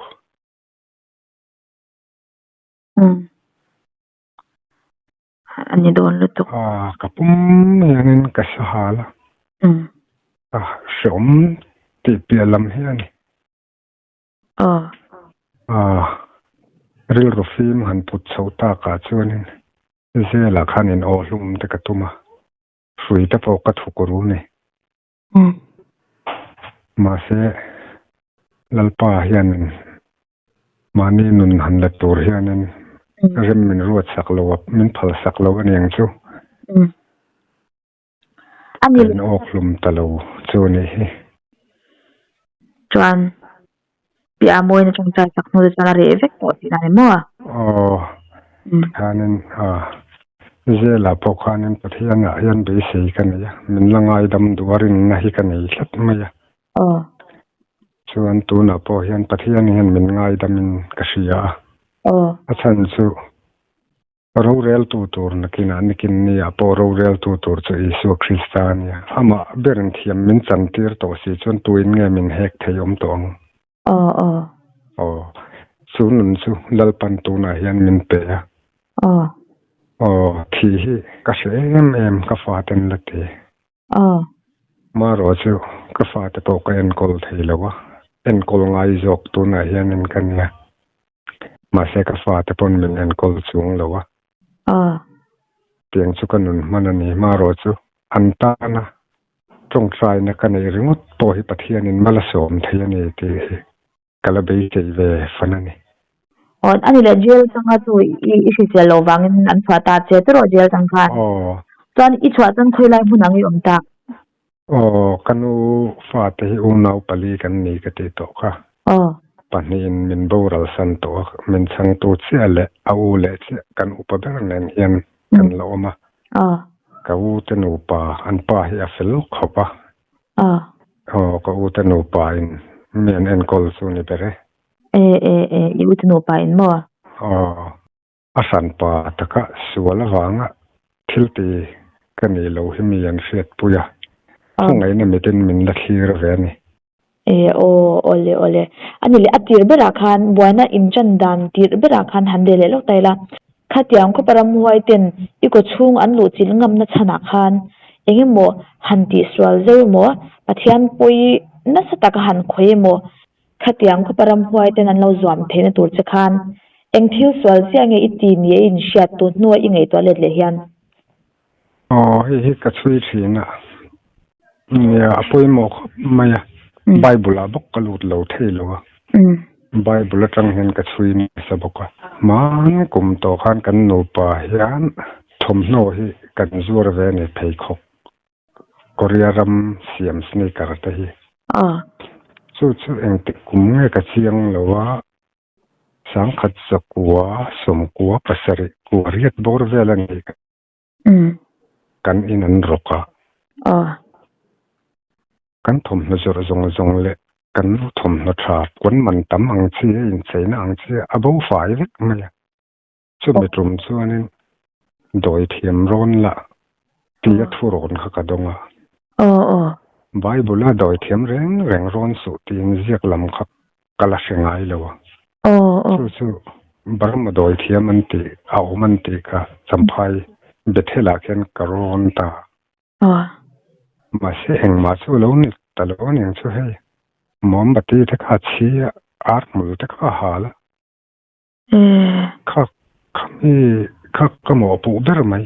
A ni dawn lutuk. A ka pum hianin ka sa hal a. A hreawm tih piah lam hi a ni. Aw. A rilru fim han put chhoh takah chuanin Zela khan in aw hlum te ka tum a, hrui te pawh ka thuk ru ni. Mahse, Lalpa hianin mahni nun han let tur hianin rem min ruat sak lo a, min phal sak lo a niang chu. A ni. Ka in awk hlum ta lo chu a nih hi. Chuan piah a mawina tawngtai sak hnu te chuan a reh vek tawh tihna a ni maw? Aw, tikhanin Zela pawh khanin Pathianah hian beisei ka nei a, min la ngaidam duh a rinna hi ka nei tlat mai a. Aw. Chuan tunah pawh hian Pathian hian min ngaidamin ka hria a. Aw. A chhan chu Roreltu tur nakinah nikin nia pawh roreltu tur chu Isua Krista a nia. Amah berin thiam min chantir tawh si chuan tuin nge min hek thei awm tawh ang? Aw aw. Aw. Chu nun chu Lalpan tunah hian min pe a. Aw. Aw, thih hi ka hre em em ka faten la ti. Aw. Marawh chu ka fate pawh ka enkawl thei lo a, enkawl ngai zawk tunah hianin ka nia. Mahse ka fate pawn min enkawl chuang lo a. Aw. Tiang chu ka nun hman a ni. Marawh chu an tana tawngtaina ka neih ringawt pawh hi Pathianin mal a sawm thei a ni tih hi ka la beisei ve fan a ni. Aw, a ni leh jail changa chu i i hrisel loh vangin an chhuah ta che tawrh jail chang khan. Aw. Chuan i chhuah chuan khawi lai hmun ang i awm tak? Aw, ka nu fate hi unau pali kan ni ka tih tawh kha. Aw. Pahnihin min boral san tawh a, min chhangtu chiah leh a u leh chiah kan upa ber nen hian kan la awm a. Aw. Ka u te nupa, an pa hi a fel khawp a. Aw. Aw, ka u te nupa in mi an enkawl chu ni ber e. E, e, e, i u te nupa in maw? Aw, a hranpa taka sual avanga thil ti ka nih loh hi mi an hriatpui a, khawngaihna mitin min la thlir ve a ni. E, aw, awle, awle. A ni leh, a tir berah khan buaina inchan dan tirh berah khan han leh leh lawk ta ila, Khatiang khawpa ramhuai ten i kaw chhung an luh chilh ngamna chhanah khan eng emaw han tihsual zeuh emaw, Pathian pawi nasa taka han khawih emaw, khatiang khawpa ramhuai ten an lo zuam theihna tur che khan eng thil sual chiah nge i ti ni a i inhriat tun hnua i ngaihtuah let leh hian? Aw, hei hi ka chhui thin a, nia a pawimawh khawp mai a, Bible ah bawk ka lut lo thei lo a, Bible atang hian ka chhui nasa bawk a, hman kum tawh khan kan nupa hian thawmhnaw hi kan zuar ve a ni pheikhawk Korea ram siam sneaker te hi. Chu chu engtik kum nge ka chiang lo a. Sangkhat zakua, sawmkua, pasarih kua riat bawr vel a ni kan in an rawk a. Kan thawmhnaw zawrh zawng zawng leh kan nu thawmhnaw tha puan man tam ang chi a incheina ang chi a bo fai vek mai a. Chumi tum chuanin dawi thiam rawn lah tia thu rawn kha ka dawng a. Bible-a dawi thiam reng reng rawn suh tiin ziak lam kha ka la hre ngai lo a. Chu chu Burma dawi thiam an tih a awm an tih kha Champhai Bethel-ah khian ka rawn ta. Mahse engmah chu a lo ni ta lo aniang chu hei. Mombati te kha a chhi a, ar hmul te kha a hal a. Kha khami kha ka mawhpuh ber mai.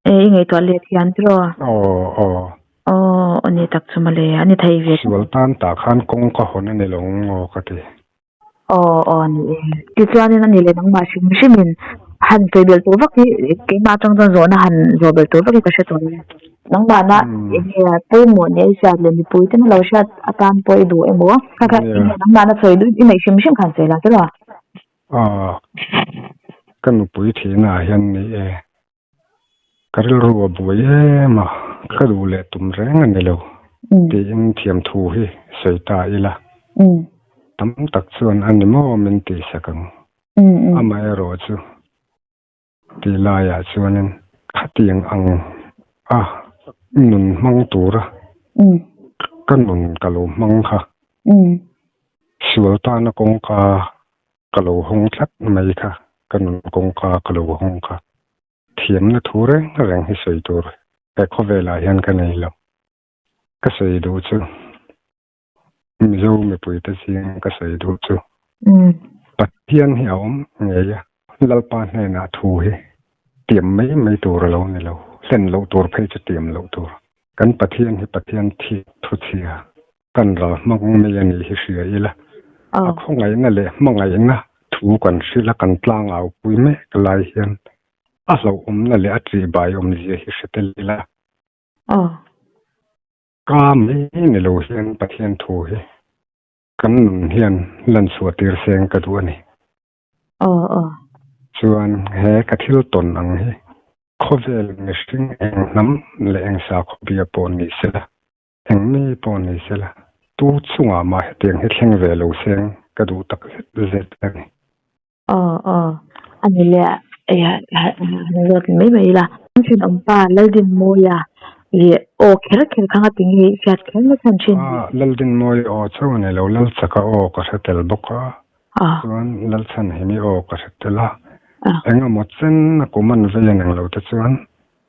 E i ngaihtuah let hian tiraw? Aw aw. Aw a ni tak chu mawle a ni thei ve. Sual tan tah khan kawng ka hawn a ni lo ngaw ka ti. Aw aw a ni e. Tichuanin a ni leh nangmah hrim hrimin han sawi belh tur vak hi keimah atang chuan zawhna han zawh belh tur vak hi ka hre tawh lo. Nangmahna eng nge pawimawh nia i hriat leh mipui te na lo hriat atan pawh i duh emaw kha kha eng nge nangmahna sawi duh i neih hrim hrim khan sawi la tiraw? Aw ka nupui thihna ah hian ni e. Ka rilru a buai em a, ka duh leh tum reng a ni lo tiin thiamthu hi sawi ta ila. Tam tak chuan a ni maw min tihsak ang. Amaherawhchu tih laiah chuanin khatiang ang a nun hmang tura ka nun ka lo hmang kha sual tana kawngka ka lo hawng tlat mai kha, ka nun kawngka ka lo hawng kha. Thiamna thu reng reng hi sawi tur he khawvelah hian ka nei lo. Ka sawi duh chu Mizo mipuite zing ka sawi duh chu Pathian hi a awm ngei a, Lalpa hnenah thu hi tiam mai mai tur a lo ni lo, hlen loh tur phei chu tiam loh tur. Kan Pathian hi Pathian thik thuchhia kan ral hmang mai a nih hi hria ila, a khawngaihna leh hmangaihna thu kan hrilh a, kan tlangau pui mek lai hian a hlauhawmna leh a ṭihbai awmzia hi hre tel ila. Ka mai ni lo hian Pathian thu hi kan nun hian lan chhuah tir seng ka duh a ni. Chuan he ka thil tawn ang hi khawvel mihring eng hnam leh eng sakhawbia pawh ni sela, Eng mi pawh ni sela, tu chungah mah hetiang hi thleng ve lo seng ka duh tak zet zet a ni. Aw aw, a ni le han zawt mai mai ila. An thenawm pa Laldinmawia leh aw kher kher kha nga tinge i hriat kher na chhan thin? Aw, Laldinmawia aw chauh a ni lo, Lalchaka aw ka hre tel bawk a, chuan Lalchhanhimi aw ka hre tel a. Engemaw chen a kum an vei a neng lo te chuan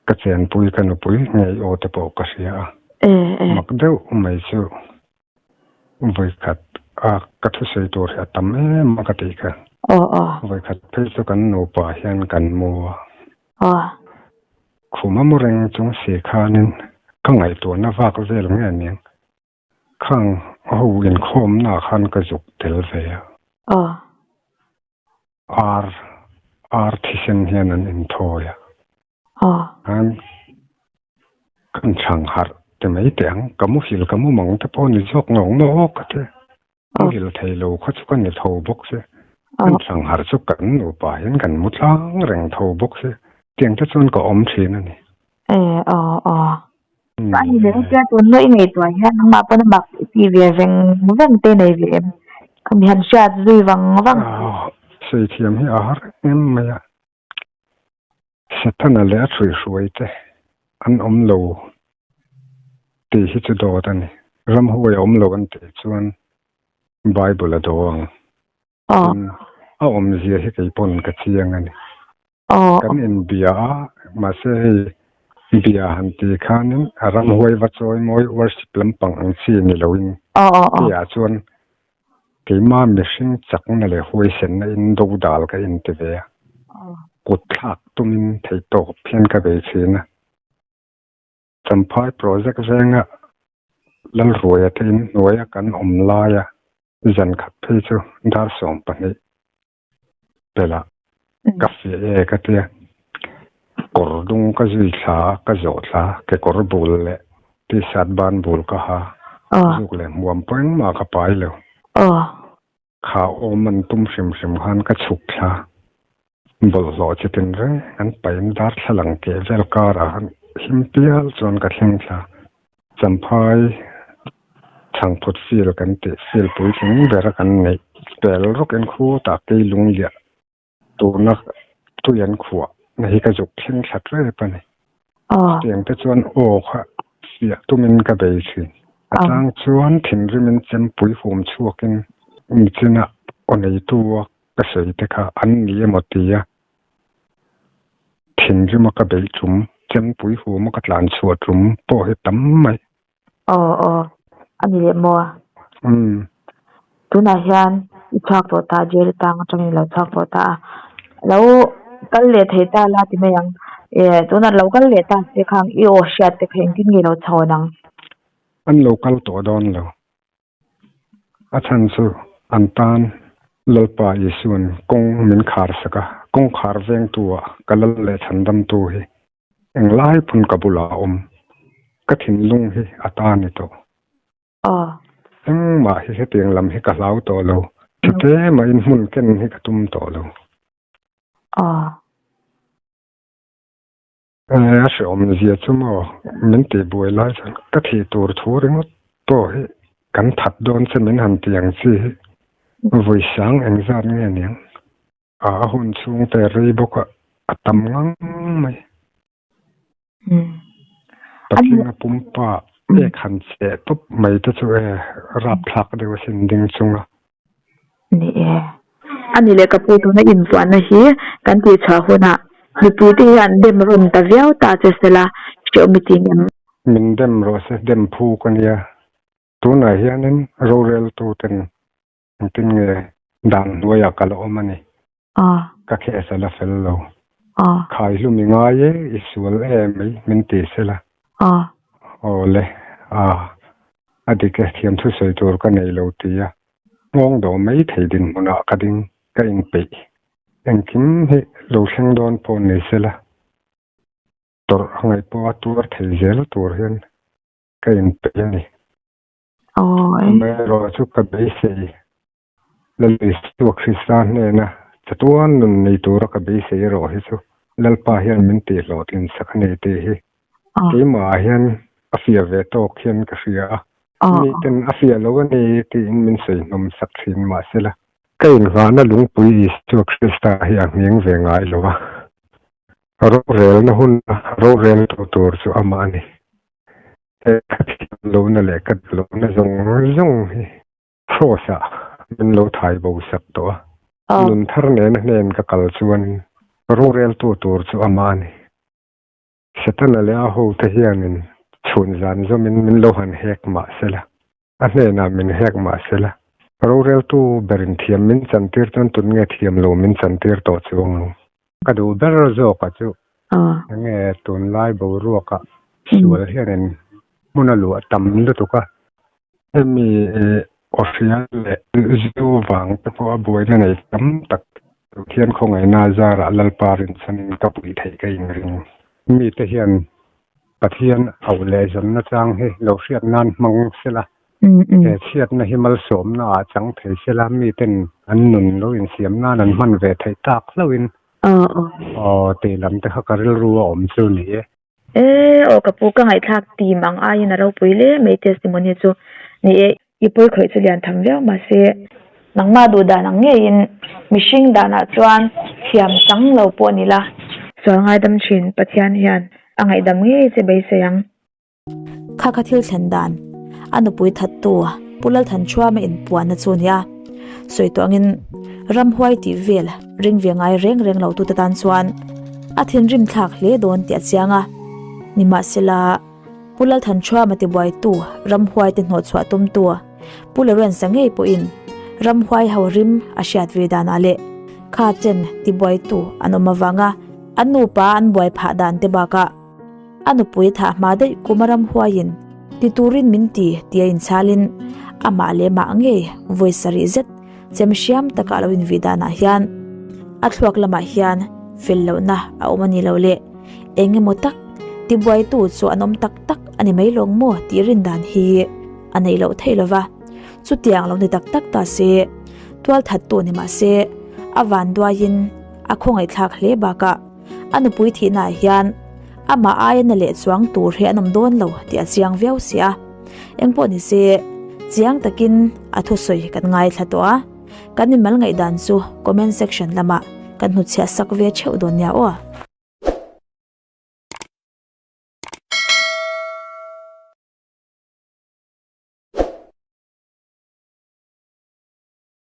Ka chenpui ka nupui ngei aw te pawh ka hria a, mak deuh mai chu vawikhat a ka thusawi tur hi a tam em a ka tih kha. Vawikhat phei chu kan nupa hian kan mu a. Khum a mu reng chung si khanin ka ngaihtuahna vak vel nge niang khang ho inkhawmna khan ka zuk tel ve a. Ar ar thisen hian an inthawi a. Khan kan chhang harh ti mai teh ang, ka muhil ka mu mang te pawh ni zawk ngawk ngawk a ti. Muhil thei lo kha chu ka ni tho bawk si. Kan chhang harh chu kan nupa hian kan mu tlang reng tho bawk si. Tiang te chuan ka awm thin a ni. A ni leh tia tun hnuai i ngaihtuah hian nangmah pawn a mak i tih ve veng veng te nei ve em? Khami han hriat zui vang vang. Sawi thiam hi a har em mai a. Setana leh a hruihruai te an awm lo tih hi chu dawt a ni. Ramhuai a awm lo an tih chuan Bible a daw ang. Tin, a awmzia hi kei pawn ka chiang a ni. Kan inbia a, mahse hei bia han ti khanin a ramhuai va chawi mawi worship lampang ang chi ni loin keiah chuan keima mihring chakna leh huaisenna in do dal ka inti ve a, kut thlak tumin theihtawp hian ka bei thin a. Champhai project venga Lalruaia te inhnuaia kan awm laia Zan khat phei chu dar 12 pelh ah ka fiah e ka tia. Kawr dung ka zui thla a, ka zawh thla a, kekawr bul leh t-shirt ban bul ka ha. Zuk leh hmuam pawh engmah ka pai lo. Kha awm an tum hrim hrim khan ka chhuk thla. Bawlhhlawh chi tin reng an pain darthlalang keh vel karah khan him pial chuan ka thleng thla. Champhai chhangphut field kan tih field puitling bera kan neih pel rawkin khutah kei lungliah tuna tui an khuah na hi ka zuk thleng thla tep a ni. Chutiang te chuan aw kha fiah tumin ka bei thin. A chang chuan thinrimin chempui hum chhuakin nichinah aw neitu a ka sawi te kha an ni emaw tia thinrima ka beih tum, chempui huma ka tlan chhuah tum pawh hi tam mai. Aw aw, a ni leh maw? Umm. Tunah hian i chhuak tawh ta, jail atang atangin i lo chhuak tawh ta a, lo Kal leh thei ta la ti mai ang. Eh, tunah lo kal leh ta se khang i aw hriat te kha engtin nge lo chhawn ang? An lo kal tawh dawn lo. A chhan chu an tan Lalpa Isua'n kawng min khar sak a, kawngkhar vengtu ah ka lal leh chhandamtu hi englai pawn ka bulah a awm. Ka thinlung hi a ta ni tawh. Engmah hi hetiang lam hi ka hlau tawh lo. Chute mahin hmun ken hi ka tum tawh lo. A hrehawmzia chu maw min tihbuai lai chuan ka thih tur thu ringawt pawh hi kan that dawn che min han ti ang chi hi vawi sang engzat nge niang? A hun chhungte rei bawk a, a tam ngang mai. Patling a pumpa ek han cheh tawp mai te chu e rapthlak deuh asin ding chunga. Ni e. A ni leh ka pu tuna inpuanna hi kan tihchhuah hunah mipui te hian dem rawn ta viau ta che sela hrehawm i ti ngem? Min dem rawh se, dem phuk a nia. Tunah hianin roreltuten Engtin nge dan hnuaiah ka la awm a ni? Ka case a la fel lo. Khai hlum i ngai e, i sual em mai min ti sela. Aw le, a, a dik e, thiamthu sawi tur ka nei lo ti a, nghawng dawh mai thei dinhmunah ka ding, ka inpeih. Engkim hi lo thleng dawn pawh ni sela, tawrh a ngaih pawha tuar thei zel tur hian ka inpeih a ni. Amaherawh chu ka beisei Lal Isua Krista hnena chatuan nun nei tura ka beisei erawh hi chu Lalpa hian min tihhlawhtlin sak a ni tih hi keimahah hian a fiah ve tawk hian ka hria a, miten a fiah lo a ni tiin min sawi hnawm sak thin mahsela ka inghahna lungpui Isua Krista hi a ngheng ve ngai lo a, rorelna huna roreltu tur chu amah a ni. He ka thiam lohna leh ka duh lohna zawng zawng hi Kraws ah min lo thai bo sak tawh a. Nun thar nena hnen ka kal chuan roreltu tur chu amah a ni. Setana leh a hote hianin chhun zan zawmin min lo han hek mah sela, a hnenah min hek mah sela, roreltu berin thiam min chantir chuan tun nge thiam lo min chantir tawh chuang ang. Ka duh ber zawka chu enge tunlai boruaka sual hianin hmun a luah tam lutuk a, hemi awhrial leh zu vang te pawh a buaina nei tam tak Pathian khawngaihna zarah Lalpa rinchhanin ka puih theih ka inring. Mite hian Pathian auh leh zanna chang hi lo hriat nan hmang sela, he chhiatna hi malsawmna ah chang thei sela, miten an nun lo insiam nan an hman ve theih tak hlauhin aw tih lam te kha ka rilru a awm chu ni e. E aw ka pu ka ngaihthlak tim ang aiin a ropui hle mai testimony chu ni e. I pawi khawih chu lian tham viau mahse nangmah duh dan ang ngeiin mihring danah chuan thiam chang lo pawh ni la. Sual ngaidam thin Pathian hian a ngaihdam ngei che beisei ang. Kha kha thil thlen dan a nupui thattu Pu Lalthanchhuama inpuanna chu a ni a, sawi tawh angin ramhuai tih vel ring ve ngai reng reng lo tute tan chuan a thinrim thlak hle dawn tih a chiang a, nimahsela Pu Lalthanchhuama tibuaitu ramhuaite hnawhchhuah tumtu Pu Lawrence-a ngei pawhin ramhuai ho rim a hriat ve danah leh kha chen tibuaitu an awm avanga an nupa an buai phah dan te bakah a nupui thah hma daih kuma ramhuaiin ti turin min ti tia inchhalin amah leh mah ngei vawi sarih zet chem hriam taka a lo invih danah hian a thluak lamah hian fel lohna a awm a ni lo le. Eng emaw tak tibuaitu chu an awm tak tak a ni mai lawng maw tih rin dan hi a neih loh theih lo va. Chutiang lo ni tak tak ta se, tualthattu ni mah se, a vanduaiin a khawngaihthlak hle bakah a nupui thihnaah hian amah aia na leh chuang tur hi an awm dawn lo tih a chiang viau si a. Engpawh ni se, chiang takin a thusawi kan ngaithla tawh a, kan inmal ngaihdan chu comment section lamah kan hnutchhiah sak ve theuh dawn nia aw.